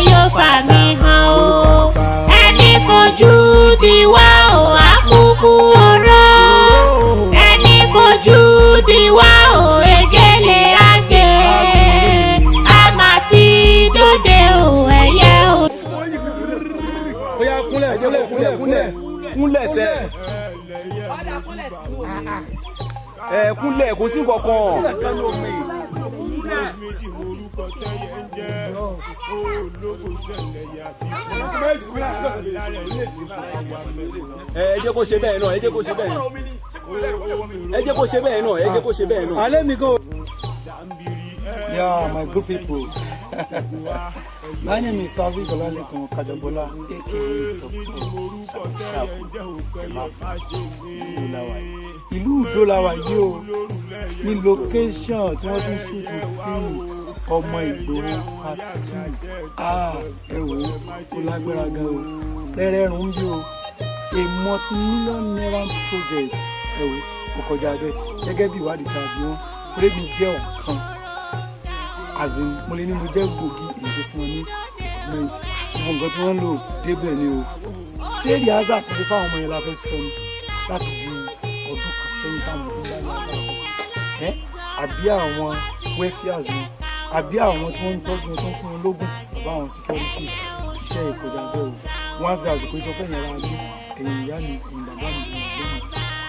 yóò fà mí hàn o. Ẹni fojú di wá o, àkúkú oró. Ẹni fojú di wá o, egéle àgbẹ̀. A máa ti dóde o, ẹyẹ o. Ó yá, kúnlẹ̀, kúnlẹ̀, kúnlẹ̀, kúnlẹ̀, kúnlẹ̀ sẹ́. Ẹ kúnlẹ̀, kò sí nǹkankan. Mi tí orúkọ tẹ́yẹ ń jẹ́ ológo ṣẹlẹ̀ yàtí. Ẹ jẹ́ kó ṣe bẹ́ẹ̀ náà, ẹ jẹ́ kó ṣe bẹ́ẹ̀, ẹ jẹ́ kó ṣe bẹ́ẹ̀ náà, ẹ jẹ́ kó ṣe bẹ́ẹ̀ náà. Alẹ́ mi go. Yeah, my good people. My name is Taofeek Olalekan Kajobola, aka Dr. Shakushaku. Ìlú làwà yìí. Ìlú Ìdó làwà yìí o. Ní location tí wọ́n ti ń shoot fíìmù Ọmọ Ìgboro part 2. Ah, ẹ wò ó, ó lágbára gan o. Lẹ́rẹ̀ẹ́rùn bí o. A multi-million naira project. Ẹ wò ó, kò kọjá bẹ́ẹ̀. Gẹ́gẹ́ bí ìwádìí tá a bí wọ́n, torí mi jẹ́ ọ̀kan, as in mo lè ní mo jẹ́ gbòógì èyí tó fún ọ ní equipment, gbogbo nǹkan tí wọ́n ń lò débẹ̀ ni o. Ṣé rehearsal kò sí fáwọn ọmọ yẹn la fẹ́ sọ ni láti bí ọdún kan sẹ́yìn táwọn ti ń bá rehearsal bọ̀ ẹ́, àbí àwọn welfares wọn, àbí àwọn tí wọ́n ń tọ́jú wọn tó ń fún wọn lógún, àbá àwọn security? Iṣẹ́ ìkọjá bẹ́ẹ̀ o. Wọ́n á fi àsìkò sọ fẹ́yìn ara ilé, ẹ̀yin ìyá mi, ẹ̀yin bàbá mi, ẹ̀yin ẹ̀gbọ́n mi,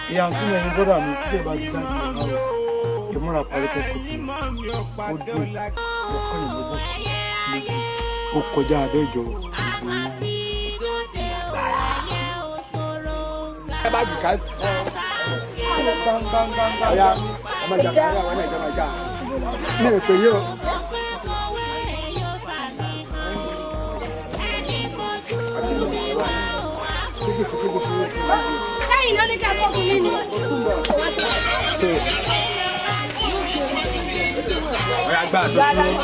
ẹ̀yin àǹtí mi, ẹ̀yin brọ́dà mi, tíṣẹ́ bá ti jáde lọ́wọ́ ìmúra parí kẹ́kọ̀ọ́, ó dùn, ó kọ́ ìlọ́gbọ̀n sí méjì, ó kọjá abẹ́jọ Ìgbòho. Ẹ bá jù ká. Ọ̀ya, ọmọ ìjà kan, ọ̀ya, ọmọ ìjà, ọmọ ìjà. Mi ò pè yín o. Sẹ́yìn ló ní ká fọ́kùn mi ni. Ọ̀yá, gbà aṣọ dúró.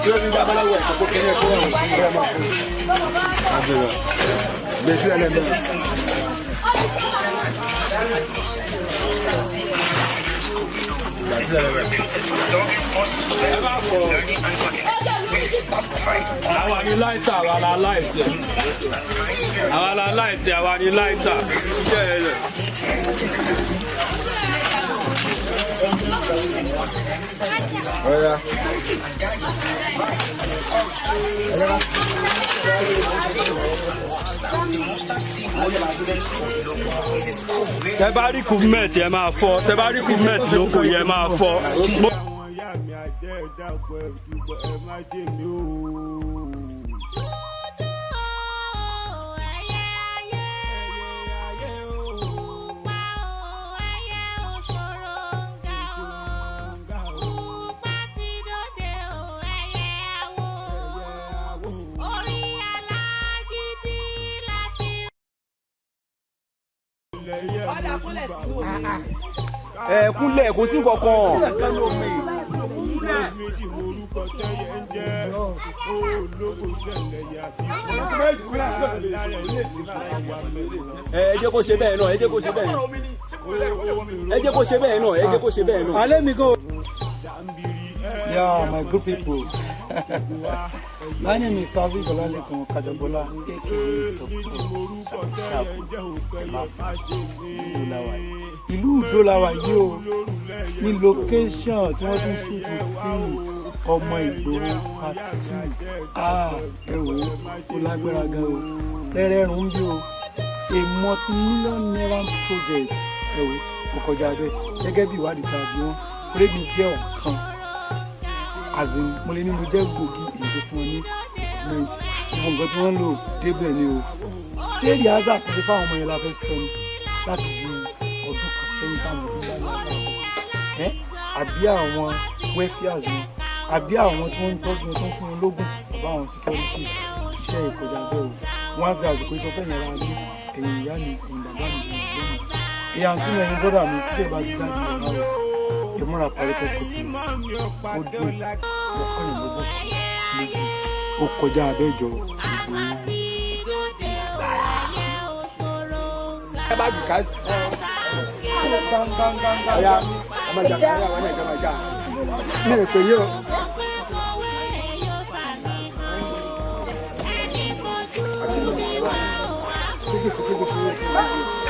Kí ló ní bá babaláwo ẹ̀ kókó kéré kó wà fún ẹ̀ máa fún un. Àbẹ̀rẹ̀ gbèsè ẹlẹ́mẹ̀. Gbèsè ẹlẹ́mẹ̀. Àwa ni lighter, àwa la light ẹ̀. Àwa la light ẹ̀, àwa ni lighter. Iṣẹ́ ẹ rẹ̀. Ọ̀yá. Tẹ bá rí equipment ẹ máa fọ́, tẹ bá rí equipment lóko yẹn máa fọ́. Àwọn ìyá mi àjẹ́ ẹ̀dàpọ̀ ẹ̀dùgbọ̀ ẹ̀ má jẹ́ mi o. Ẹ kúnlẹ̀, kò sí nǹkankan. Mi ti morúkọ tẹ́yẹ ń jẹ́ olóko ṣẹlẹ̀ yàtí. Ẹ jẹ́ kó ṣe bẹ́ẹ̀ náà, ẹ jẹ́ kó ṣe bẹ́ẹ̀ náà, ẹ jẹ́ kó ṣe bẹ́ẹ̀ náà, ẹ jẹ́ kó ṣe bẹ́ẹ̀ náà. Let me go. Yeah, my good people. My name is Taofeek Olalekan Kajobola, aka Dr. Shaku Emafo. Ìlú Ìdó la wà yìí o, ní location tí wọ́n ti ń shoot fíìmù Ọmọ Ìgbòho part 2. Ah, ẹ wò ó, ó lágbára gan o. Ẹrẹ̀rùn ń bí o, a multi-million naira project. Ẹ wò ó, kọjá bẹ́ẹ̀. Gẹ́gẹ́ bí ìwádìí tá a bí wọ́n, Rémi jẹ́ ọ̀kan. As in, mo lè ní mo jẹ́ gbòógì èyí tó fún ọ ní equipment. Gbogbo nǹkan tí wọ́n ń lò débẹ̀ ni o. Ṣé rìhásà kò sí fáwọn ọmọ yẹn la fẹ́ sọ ni láti bí ọdún kan sẹ́yìn táwọn ti ń bá rìhásà bọ̀? Ẹ́ àbí àwọn welfares wọn, àbí àwọn tí wọ́n ń tọ́jú wọn tó ń fún wọn lógún, àbá àwọn security. Iṣẹ́ ìkọjá bẹ́ẹ̀ o. Wọ́n á fi àsìkò sọ fẹ́yìn ara mi, ẹ̀yin ìyá mi, ẹ̀yin bàbá mi, ẹ̀yin ẹ̀gbọ́n mi, ìyá àǹtí mi, ẹ̀yin bọ́dà mi, tí ẹ bá ti jáde lọ́wọ́ rẹ̀, ìmúra parí kẹ́kọ̀ọ́ ó dùn, ó kọ́yìn lọ́gbọ̀n sí méjì, ó kọjá abẹ́jọ Ìgbòho. Ẹ bá jù ká. Ọ̀ya, ọmọ ìjà kan ní àwọn ẹ̀jọ̀ máa jà. Mi ò pè yí o.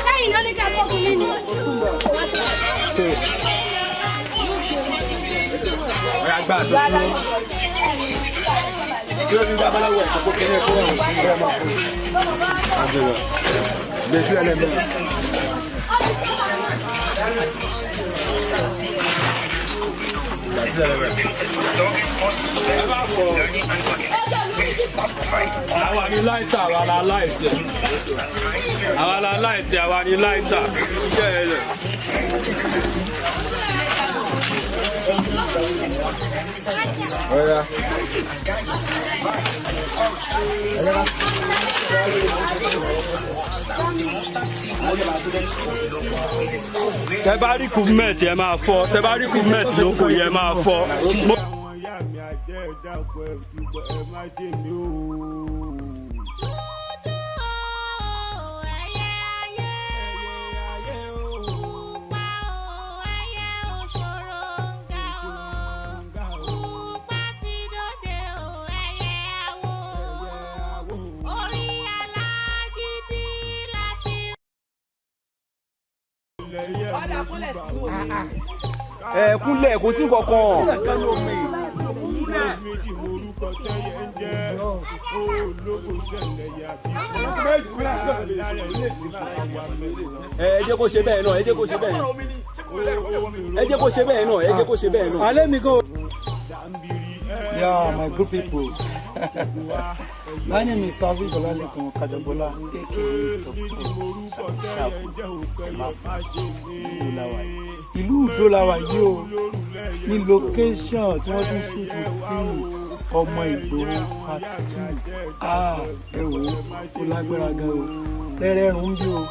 Sẹ́yìn ló ní ká fọ́kùn mi ni. Ṣé ọ̀ya gbà tó dúró? Kí ló ní bá babaláwo ẹ̀ kókó kẹ́lẹ́ kó wà fún ọmọ ọmọ fún un? Àjọyọ̀. Gbèsè ẹlẹ́mìí. Àwa ni láìta, àwa la láìtẹ̀. Àwa la láìtẹ̀, àwa ni láìta. Iṣẹ́ ẹ lẹ̀. Ọ̀ya. Tẹ bá rí equipment ẹ máa fọ́, tẹ bá rí equipment lóko yẹ máa fọ́. Àwọn ìyá mi àjẹ́ ẹ̀dàpọ̀ ẹ̀ ṣùgbọ́n ẹ má ṣe mí o. Ẹ kúnlẹ̀, kò sí nǹkankan. Mi ti morúkọ tẹ́yẹ ń jẹ́ olóko ṣẹlẹ̀ yàtí. Ẹ jẹ́ kó ṣe bẹ́ẹ̀ náà, ẹ jẹ́ kó ṣe bẹ́ẹ̀ náà, ẹ jẹ́ kó ṣe bẹ́ẹ̀ náà, ẹ jẹ́ kó ṣe bẹ́ẹ̀ náà. Let me go. Yeah, my good people. My name is Taofeek Olalekan Kajobola, aka Dr. Shaku Emafo. Ìlú Ìdó la wà yìí o, ní location tí wọ́n ti ń shoot fíìmù Ọmọ Ìgbòho part 2. Ah, ẹ wò ó, ó lágbára gan o. Ẹrẹ̀rùn ń bí o,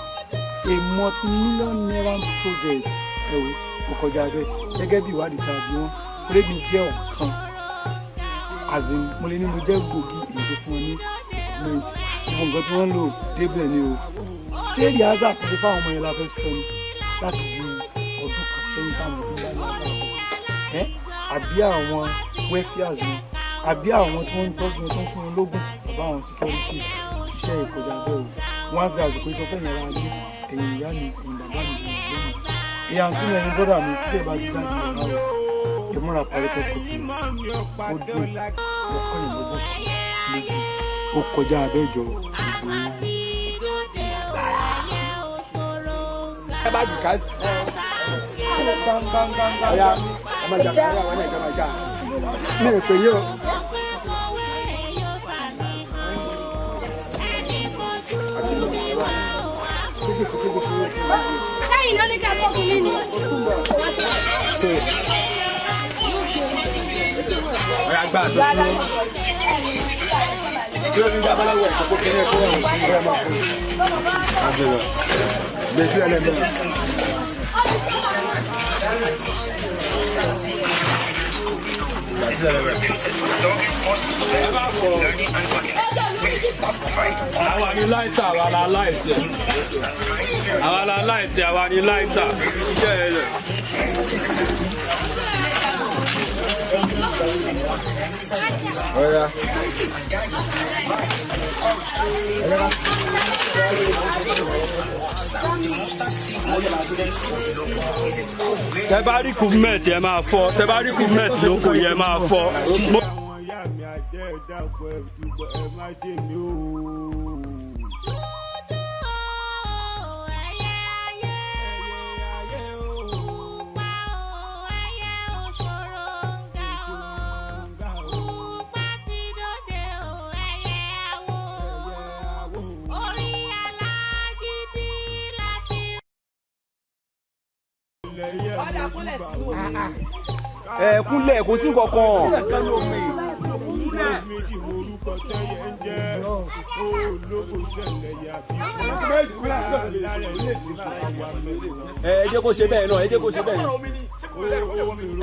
a multi-million naira project. Ẹ wò ó, kọjá bẹ́ẹ̀. Gẹ́gẹ́ bí ìwádìí tá a bí wọ́n, Rémi jẹ́ ọ̀kan. As in, mo lè ní mo jẹ́ gbòógì èyí tó fún ọ ní equipment. Gbogbo nǹkan tí wọ́n ń lò débẹ̀ ni o. Ṣé rìhásà kò sí fáwọn ọmọ yẹn la fẹ́ sọ ni láti bí ọdún kan sẹ́yìn táwọn ti ń bá rìhásà bọ̀? Ẹ́ àbí àwọn welfares wọn, àbí àwọn tí wọ́n ń tọ́jú wọn tó ń fún wọn lógún, àbá àwọn security. Iṣẹ́ ìkọjá bẹ́ẹ̀ o. Wọ́n á fi àsìkò sọ fẹ́yìn ara mi, ẹ̀yin ìyá mi, ẹ̀yin bàbá mi, ẹ̀yin ẹ̀gbọ́n mi, ìyá àǹtí mi, ẹ̀yin bọ́dà mi, tí ẹ bá ti jáde lọ́wọ́ rẹ̀, ìmúra parí kẹ́kọ̀ọ́ ó dùn, ó kọ́yìn lọ́gbọ̀n sí méjì, ó kọjá abẹ́jọ Ìgbòho. Ẹ bá jù ká. Ọ̀ya, ọmọ ìjà kan ní àwọn ẹ̀jọ̀ máa jà. Mi ò pè yí o. Sẹ́yìn ló ní ká fọ́kùn mi ni. Ṣé ọ̀ya gbà tó dúró? Kí ló ní bá babaláwo ẹ̀ kókó kẹ́lẹ́ kó wà fún ọmọ fún un? Àjọyọ̀. Gbèsè ẹlẹ́mìí. Àwa ni láìta, àwa la láìtì. Àwa la láìtì, àwa ni láìta. Iṣẹ́ ẹ rẹ̀. Ọ̀ya. Tẹ bá rí kúmẹ̀tì ẹ máa fọ́, tẹ bá rí kúmẹ̀tì lóko yẹ máa fọ́. Àwọn ìyá mi àjẹ́ ẹ dákun ẹ ṣùgbọ́n ẹ má jẹ́ mi o. Ẹ kúnlẹ̀, kò sí nǹkankan. Ẹ jẹ́ kó ṣe bẹ́ẹ̀ náà, ẹ jẹ́ kó ṣe bẹ́ẹ̀ náà.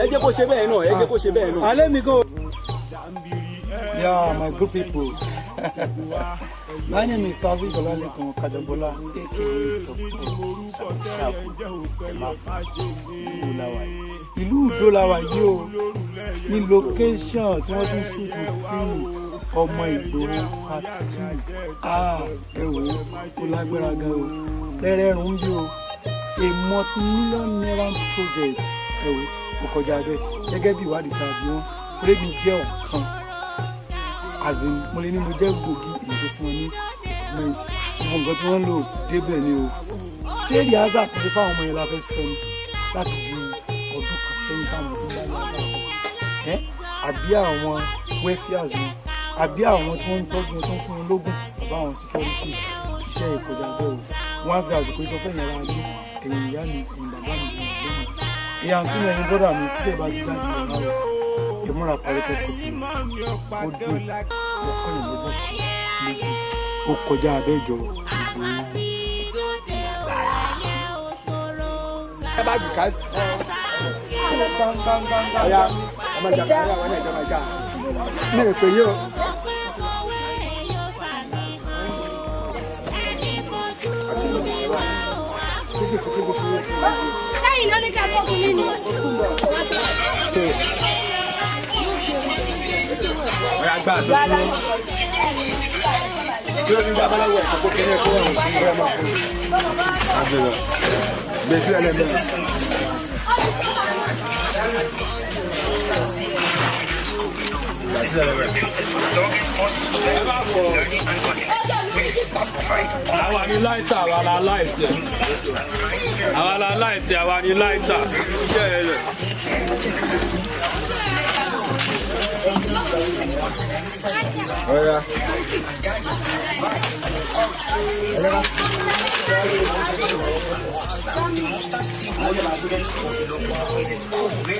Ẹ jẹ́ kó ṣe bẹ́ẹ̀ náà, ẹ jẹ́ kó ṣe bẹ́ẹ̀ náà. Alẹ́ mi go. Yeah, my good people. My name is Tavi Olalekan Kajabola, aka Dr. Shaku Emafu. Ìlú Ìdó la wà yìí o, ní location tí wọ́n ti ń shoot fíìmù Ọmọ Ìgbòho part 2. Ah, ẹ wò ó, ó lágbára gan o. Lẹ́rẹ̀ẹ́rùn bí o, a multi-million naira project. Ẹ wò ó, kò kọjá bẹ́ẹ̀. Gẹ́gẹ́ bí ìwádìí tá a bí wọ́n, Rémi jẹ́ ọ̀kan. As in, mo lè ní mo jẹ́ gbòógì èyí tó fún ọ ní equipment. Gbogbo nǹkan tí wọ́n ń lò débẹ̀ ni o. Ṣé rìhásà kò ṣe fáwọn ọmọ yẹn la fẹ́ sọ ni láti bí ọdún kan sẹ́yìn táwọn ti ń bá rìhásà bọ̀? Ẹ́ àbí àwọn welfares wọn, àbí àwọn tí wọ́n ń tọ́jú wọn tó ń fún wọn lógún, àbá àwọn security. Iṣẹ́ ìkọjá bẹ́ẹ̀ o. Wọ́n á fi àsìkò sọ fún ẹ̀yin ará ilé, ẹ̀yin ìyá mi, ẹ̀yin bàbá mi, ẹ̀yin ẹ̀gbọ́n mi, ẹ̀yin àǹtí mi, ẹ̀yin bọ́dà mi, tí ẹ̀ bá ti jáde lọ náà ìmúra paríkẹ́ kọ̀ọ̀kan ó dùn ó kọ́ ìlọ́gbọ̀n sí méjì ó kọjá abẹ́jọ Ìgbòho. Ẹ bá jù ká. Ọ̀ya, ọmọ ìjà kan ní àwọn ìjọba ìjà. Mi ò pè yí o. Sẹ́yìn ló ní ká fọ́kùn mí ni. Ṣé ọ̀ya gbà tó dúró? Kí ló ní gbà bọ́lá wẹ̀ kókó kí ní ẹ̀kọ́ ọ̀hún fún ọmọ fún un? Àgbèrò. Gbèsè ẹlẹ́mìí. Àwa ni láìta, àwa la láìtì. Àwa la láìtì, àwa ni láìta. Iṣẹ́ ẹ rẹ̀. Ọ̀ya.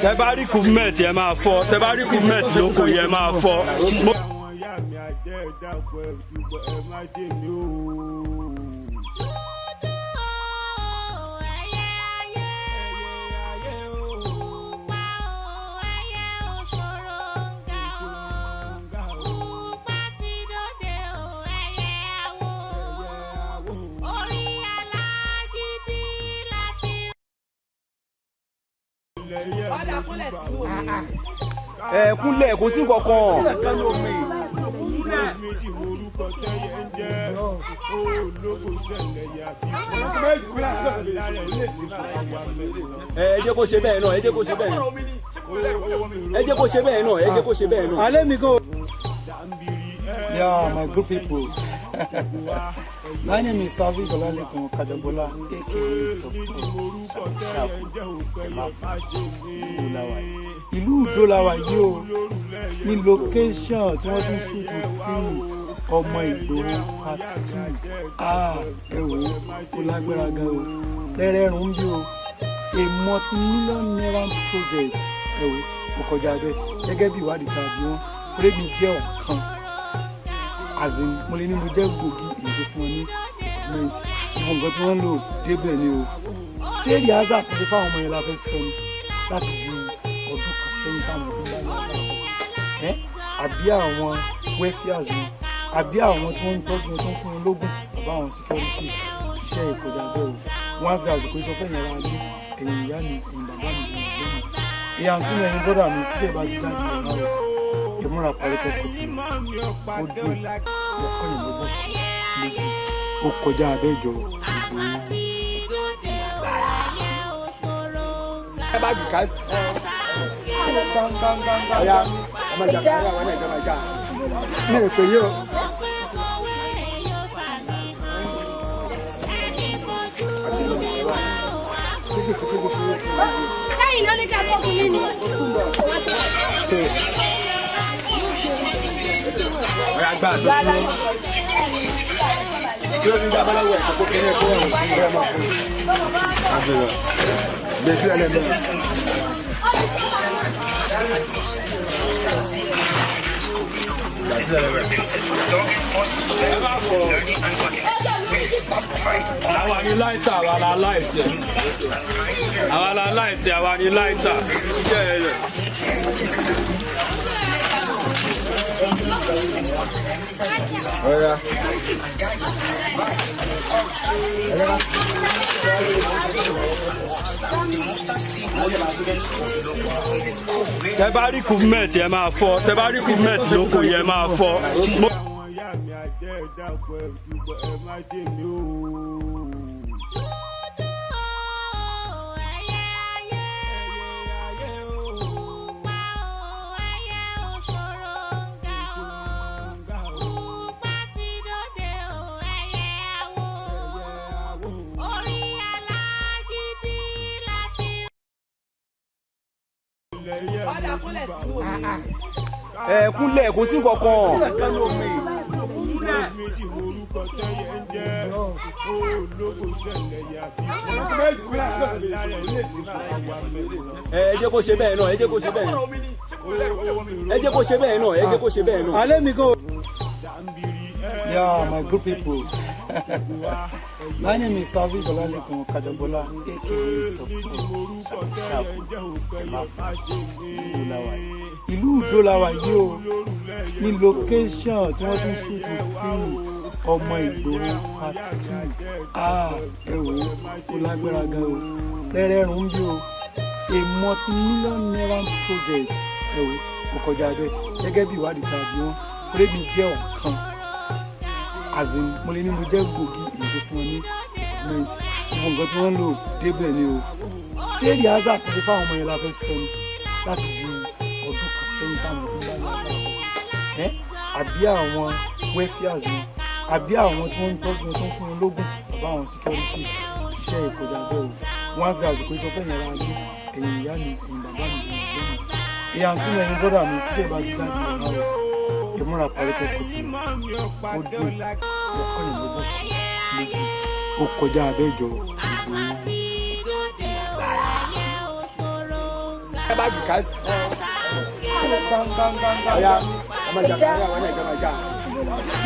Tẹ bá rí kúmẹ̀tì ẹ máa fọ́, tẹ bá rí kúmẹ̀tì lóko yẹ máa fọ́. Àwọn ìyá mi àjẹ́ ẹ dákun ẹ ṣùgbọ́n ẹ má jẹ́ mi o. Ẹ kúnlẹ̀, kò sí nǹkankan. Ẹ jẹ́ kó ṣe bẹ́ẹ̀ náà, ẹ jẹ́ kó ṣe bẹ́ẹ̀ náà. Ẹ jẹ́ kó ṣe bẹ́ẹ̀ náà, ẹ jẹ́ kó ṣe bẹ́ẹ̀ náà. Alẹ́ mi go. Yeah, my good people. My name is Tavi Olalekan Kajabola, aka Dr. Shaku Emafu. Ìlú Ìdó la wà yìí o, ní location tí wọ́n ti ń shoot fíìmù Ọmọ Ìgbòho part 2. Ah, ẹ wò ó, ó lágbára gan o. Lẹ́rẹ̀ẹ́rùn bí o, a multi-million naira project. Ẹ wò ó, kò kọjá bẹ́ẹ̀. Gẹ́gẹ́ bí ìwádìí tá a bí wọ́n, Rémi jẹ́ ọ̀kan. As in, mo lè ní mo jẹ́ gbòógì èyí tó fún ọ ní equipment. Gbogbo nǹkan tí wọ́n ń lò débẹ̀ ni o. Ṣé rìhásà kò ṣe fáwọn ọmọ yẹn la fẹ́ sọ ni láti bí ọdún kan sẹ́yìn táwọn ti ń bá yàrá bọ̀ ẹ́, àbí àwọn welfares wọn, àbí àwọn tí wọ́n ń tọ́jú wọn tó ń fún wọn lógún, àbá àwọn security. Iṣẹ́ ìkọjá bẹ́ẹ̀ o. Wọ́n á fi àsìkò sọ fẹ́yìn ara ilé, ẹ̀yin ìyá mi, ẹ̀yin bàbá mi, ẹ̀yin ẹ̀gbọ́n mi, ìyá àǹtí mi, ẹ̀yin bọ́dà mi, tíṣẹ́ bá ti jáde ọ̀la o, ìmúra parí kẹ́kọ̀ọ́ ó dùn ọkọ̀ ìlọ́gbọ̀n sí méjì ó kọjá abẹ́jọ ìgbòho. Ẹ bá jù ká. Ọ̀ya ọmọ ìjà kan ọ̀ya ọmọ ìjà kan ìjà. Mi ò pè yí o. Sẹ́yìn ló ní ká fọ́kùnrin ni. Ṣé ọ̀ya gbà sọ fún mi? Kí ló ní gbà bọ́lá wẹ̀ kókó kí ní ẹ̀kọ́ ẹ̀wọ̀n fún mi ọmọ fún mi? Gbèsè ẹlẹ́mẹ̀. Àwa ni láìta, àwa la láìtì. Àwa la láìtì, àwa ni láìta. Iṣẹ́ ẹ rẹ̀. Ọ̀ya. Tẹ bá rí kúmẹ̀tì ẹ máa fọ́, tẹ bá rí kúmẹ̀tì lóko yẹn máa fọ́. Àwọn ìyá mi àjẹ́ ẹ̀dàpọ̀ ẹ̀ ṣùgbọ́n ẹ má jẹ́ mi o. Ẹ kúnlẹ̀, kò sí nǹkankan. Méjì orúkọ tẹ́yẹ ń jẹ́ ológo ṣẹlẹ̀ yàbí. Ẹ jẹ́ kó ṣe bẹ́ẹ̀ náà, ẹ jẹ́ kó ṣe bẹ́ẹ̀ náà. Ẹ jẹ́ kó ṣe bẹ́ẹ̀ náà, ẹ jẹ́ kó ṣe bẹ́ẹ̀ náà. Alẹ́ mi go. Yeah, my good people. My name is Tavi Bolalekan Kajabola, aka Dr. Shakushaku. Ìlú Ìdó la wà yìí o, ní location tí wọ́n ti ń shoot fíìmù Ọmọ Ìgbòho part 2. Ah, ẹ wò ó, ó lágbára gan o. Rẹ́rẹ́rùn bí o, a multi-million naira project. Ẹ wò ó, kò kọjá bẹ́ẹ̀. Gẹ́gẹ́ bí ìwádìí tá a bí wọ́n, orí mi jẹ́ ọ̀kan. As in, mo lè ní mo jẹ́ gbòógì èyí tó fún wọn ní equipment. Gbogbo nǹkan tí wọ́n ń lò débẹ̀ ni o. Ṣé rìhásà kò sí fáwọn ọmọ yẹn la fẹ́ sọ ni láti bí ọdún kan sẹ́yìn táwọn ti ń bá rìhásà bọ̀ ẹ́, àbí àwọn welfares wọn, àbí àwọn tí wọ́n ń tọ́jú wọn tó ń fún wọn lógún, àbá àwọn security. Iṣẹ́ ìkọjá bẹ́ẹ̀ o. Wọ́n á fi àsìkò sọ fẹ́yìn ara ilé, ẹ̀yin ìyá mi, ẹ̀yin bàbá mi, ẹ̀yin ẹ̀gbọ́n mi, ìyá àǹtí mi, ẹ̀yin bọ́dà mi, tíṣẹ́ bá ti jáde ọ̀la o, ìmúra parí kẹ́kọ̀ọ́ ó dùn ọkọ̀ ìlọ́gbọ̀n sí méjì ó kọjá abẹ́jọ ìgbòho. Ẹ bá jù ká. Ọ̀ya ọmọ ìjà kan ọ̀ya ọmọ ìjà kan ìjà.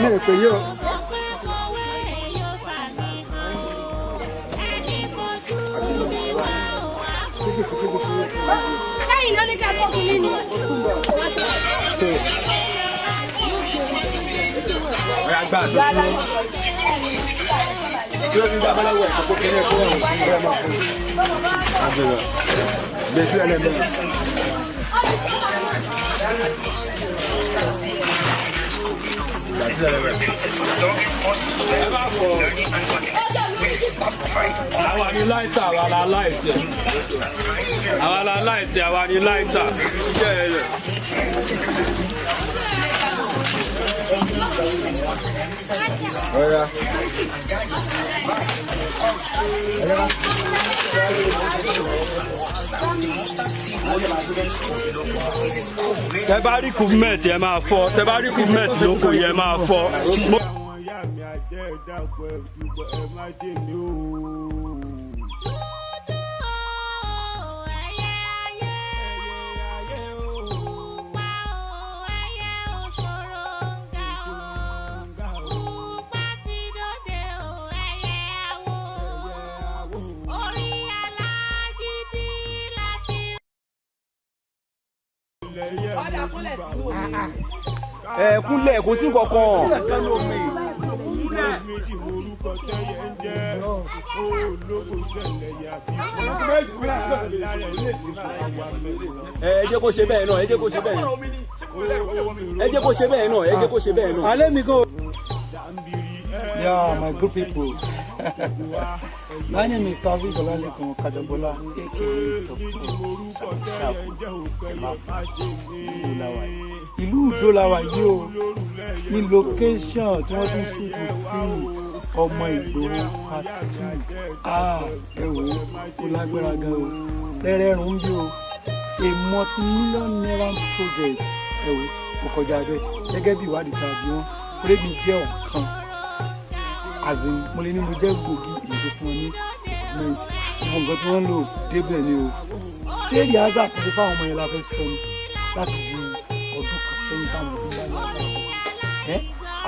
Mi ò pè yí o. Sẹ́yìn ló ní ká fọ́kùnrin ni. Ṣé ọ̀ya gbà sọ fún mi? Kí ló ní gbà bọ́lá wẹ̀ kókó kí ní ẹ̀kọ́ ẹ̀wọ̀n fún mi ọmọ fún mi? Gbèsè ẹlẹ́mẹ̀. Àwa ni láìta, àwa la láìtì. Àwa la láìtì, àwa ni láìta. Iṣẹ́ ẹ rẹ̀. Ọ̀ya. Tẹ bá rí kúmẹ̀tì ẹ máa fọ́, tẹ bá rí kúmẹ̀tì lóko yẹn máa fọ́. Àwọn ìyá mi àjẹ́ ẹ̀dàpọ̀ ẹ̀ ṣùgbọ́n ẹ má jẹ́ mi o. Ẹ kúnlẹ̀ kò sí kankan. Ẹ jẹ́ kó ṣe bẹ́ẹ̀ náà, ẹ jẹ́ kó ṣe bẹ́ẹ̀ náà. Ẹ jẹ́ kó ṣe bẹ́ẹ̀ náà, ẹ jẹ́ kó ṣe bẹ́ẹ̀ náà. Let me go. Yeah, my good people. My name is Taofeek Olalekan Kajobola, aka Dr. Shaku. Ìlú Ìdó la wà yìí o, ní location tí wọ́n ti ń shoot fíìmù Ọmọ Ìgbòho part 2. Ah, ẹ wò ó, ó lágbára gan o. Tẹ́rẹ̀rùn ń bí o, a multi-million naira project. Ẹ wò ó, kọjá bẹ́ẹ̀ gẹ́gẹ́ bí ìwádìí tá a bí wọ́n. Torí mi jẹ́ ọ̀kan, as in mo lè ní mo jẹ́ gbòógì èyí tó fún ọ ní equipment, gbogbo nǹkan tí wọ́n ń lò débẹ̀ ni o. Ṣé rìhásà kò sí fáwọn ọmọ yẹn la fẹ́ sọ ni láti bí ọdún kan sẹ́yìn táwọn ti bá rìhásà bọ̀ ẹ́,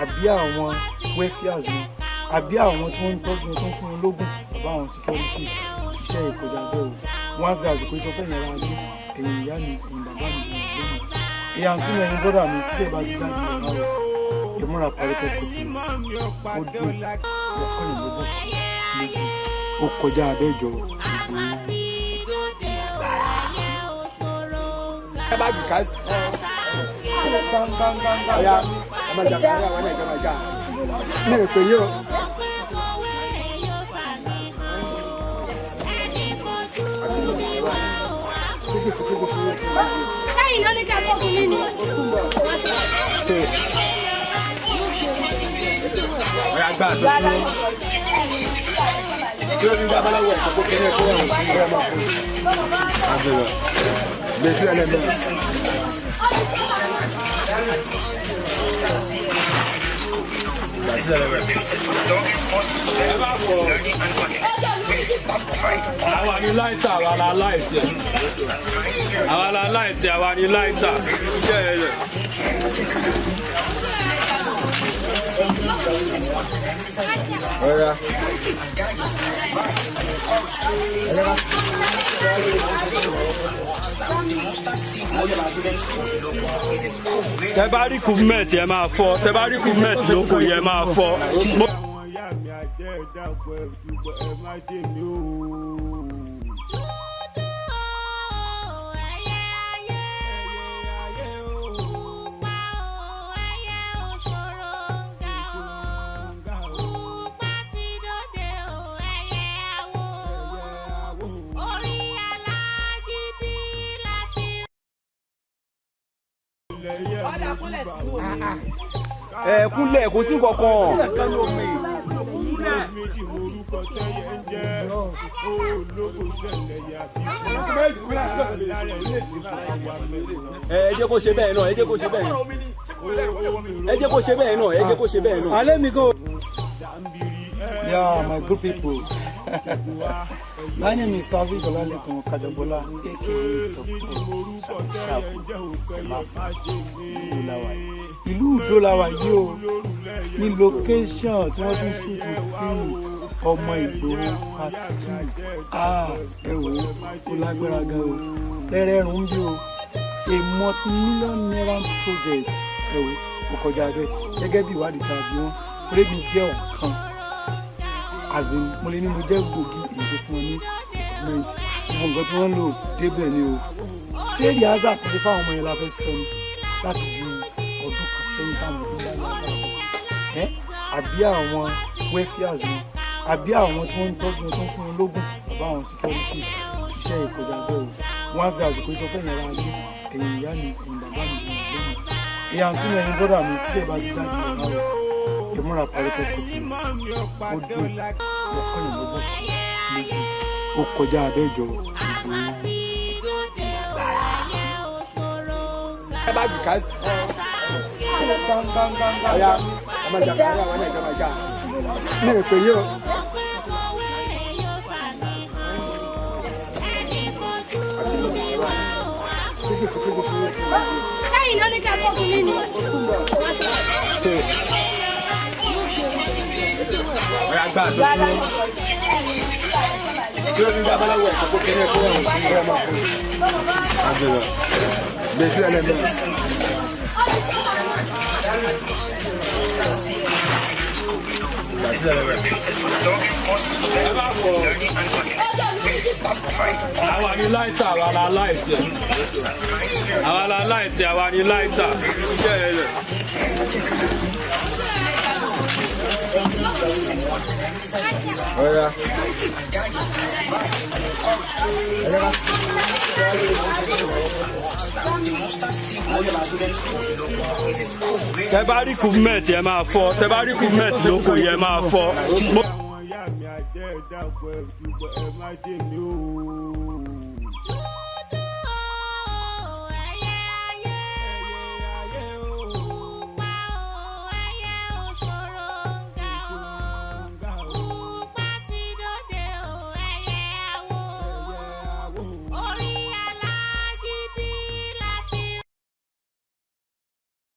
àbí àwọn welfares wọn, àbí àwọn tí wọ́n ń tọ́jú wọn tó ń fún wọn lógún, àbá àwọn security, iṣẹ́ ìkọjá bẹ́ẹ̀ o. Wọ́n á fi àsìkò sọ fẹ́yìn ara ilé, ẹ̀yin ìyá mi, ẹ̀yin bàbá mi, ẹ̀yin ẹ̀gbọ́n mi, ẹ̀yin àǹtí mi, ẹ̀yin bọ́dà mi, tíṣẹ́ bá ti jáde lọ́wọ́ ìmúra parí kẹ́kọ̀ọ́ ó dùn ọkọ ìlọ́gbọ̀n sí méjì ó kọjá abẹ́jọ Ìgbòho. Mi ò pè yí o. Sẹ́yìn ló ní ká fọ́kùn mi ni. Ọ̀yà gbà aṣọ dúró. Kí ló ní bá babaláwo ẹ̀ kókó kí ní ẹ̀kọ́ ẹ̀wọ̀n fún ìgbéra máa fún un. Àbẹ̀rẹ̀ gbèsè ẹlẹ́mẹ̀. Àwa ni láìta, àwa la láìtì. Àwa la láìtì, àwa ni láìta. Iṣẹ́ ẹ rẹ̀. Ọ̀yà. Tẹ bá rí equipment ẹ máa fọ́, tẹ bá rí equipment lóko yẹn máa fọ́. Àwọn ìyá mi àjẹ́ ẹ̀dàpọ̀ ẹ̀ ṣùgbọ́n ẹ má jẹ́ mi o. Ẹ kúnlẹ̀ kò sí kankan. Ẹ jẹ́ kó ṣe bẹ́ẹ̀ náà, ẹ jẹ́ kó ṣe bẹ́ẹ̀ náà. Ẹ jẹ́ kó ṣe bẹ́ẹ̀ náà, ẹ jẹ́ kó ṣe bẹ́ẹ̀ náà. Let me go. Yeah, my good people. My name is Taofeek Olalekan Kajobola, aka Dr. Shaku. Ìlú Ìdó la wà yìí o, ní location tí wọ́n ti ń shoot fíìmù Ọmọ Ìgbòho part 2. Ah, ẹ wò ó, ó lágbára gan o. Tẹ́rẹ̀rùn ń bí o, a multi-million naira project. Ẹ wò ó, kọjá bẹ́ẹ̀ gẹ́gẹ́ bí ìwádìí tá a bí wọ́n. Torí mi jẹ́ ọ̀kan, as in mo lè ní mo jẹ́ gbòógì èyí tó fún ọ ní equipment, gbogbo nǹkan tí wọ́n ń lò débẹ̀ ni o. Ṣé rìhásà kò sí fáwọn ọmọ yẹn la fẹ́ sọ ni láti bí ọdún kan sẹ́yìn táwọn ti bá rìhásà bọ̀ ẹ́, àbí àwọn welfares wọn, àbí àwọn tí wọ́n ń tọ́jú wọn tó ń fún wọn lógún, àbá àwọn security, iṣẹ́ ìkọjá bẹ́ẹ̀ o. Wọ́n á fi àsìkò sọ fẹ́yìn ara ilé, ẹ̀yin ìyá mi, ẹ̀yin bàbá mi, ẹ̀yin ẹ̀gbọ́n mi, ẹ̀yin àǹtí mi, ẹ̀yin bọ́dà mi, tíṣẹ́ bá ti jáde lọ́wọ́ ìmúra parí kẹ́kọ̀ọ́ ó dùn ọkọ ìlọ́gbọ̀n sí méjì ó kọjá abẹ́jọ Ìgbòho. Mi ò pè yí o. Sẹ́yìn ló ní ká fọ́kùn mi ni. Ọ̀yà gbà aṣọ dúró. Kí ló ní babaláwo ẹ̀ kókó kí ní ẹ̀kọ́ ẹ̀ kó máa kó. Gbèsè ẹlẹ́mìí. Àwa ni láìta, àwa la láìtì. Àwa la láìtì, àwa ni láìta. Iṣẹ́ ẹ lẹ̀. Ọ̀ya. Tẹ bá rí kúmẹ̀tì ẹ máa fọ́, tẹ bá rí kúmẹ̀tì lóko yẹ máa fọ́. Àwọn ìyá mi àjẹ́, ẹ dákun, ẹ túbọ̀ ẹ má jẹ́ mi o.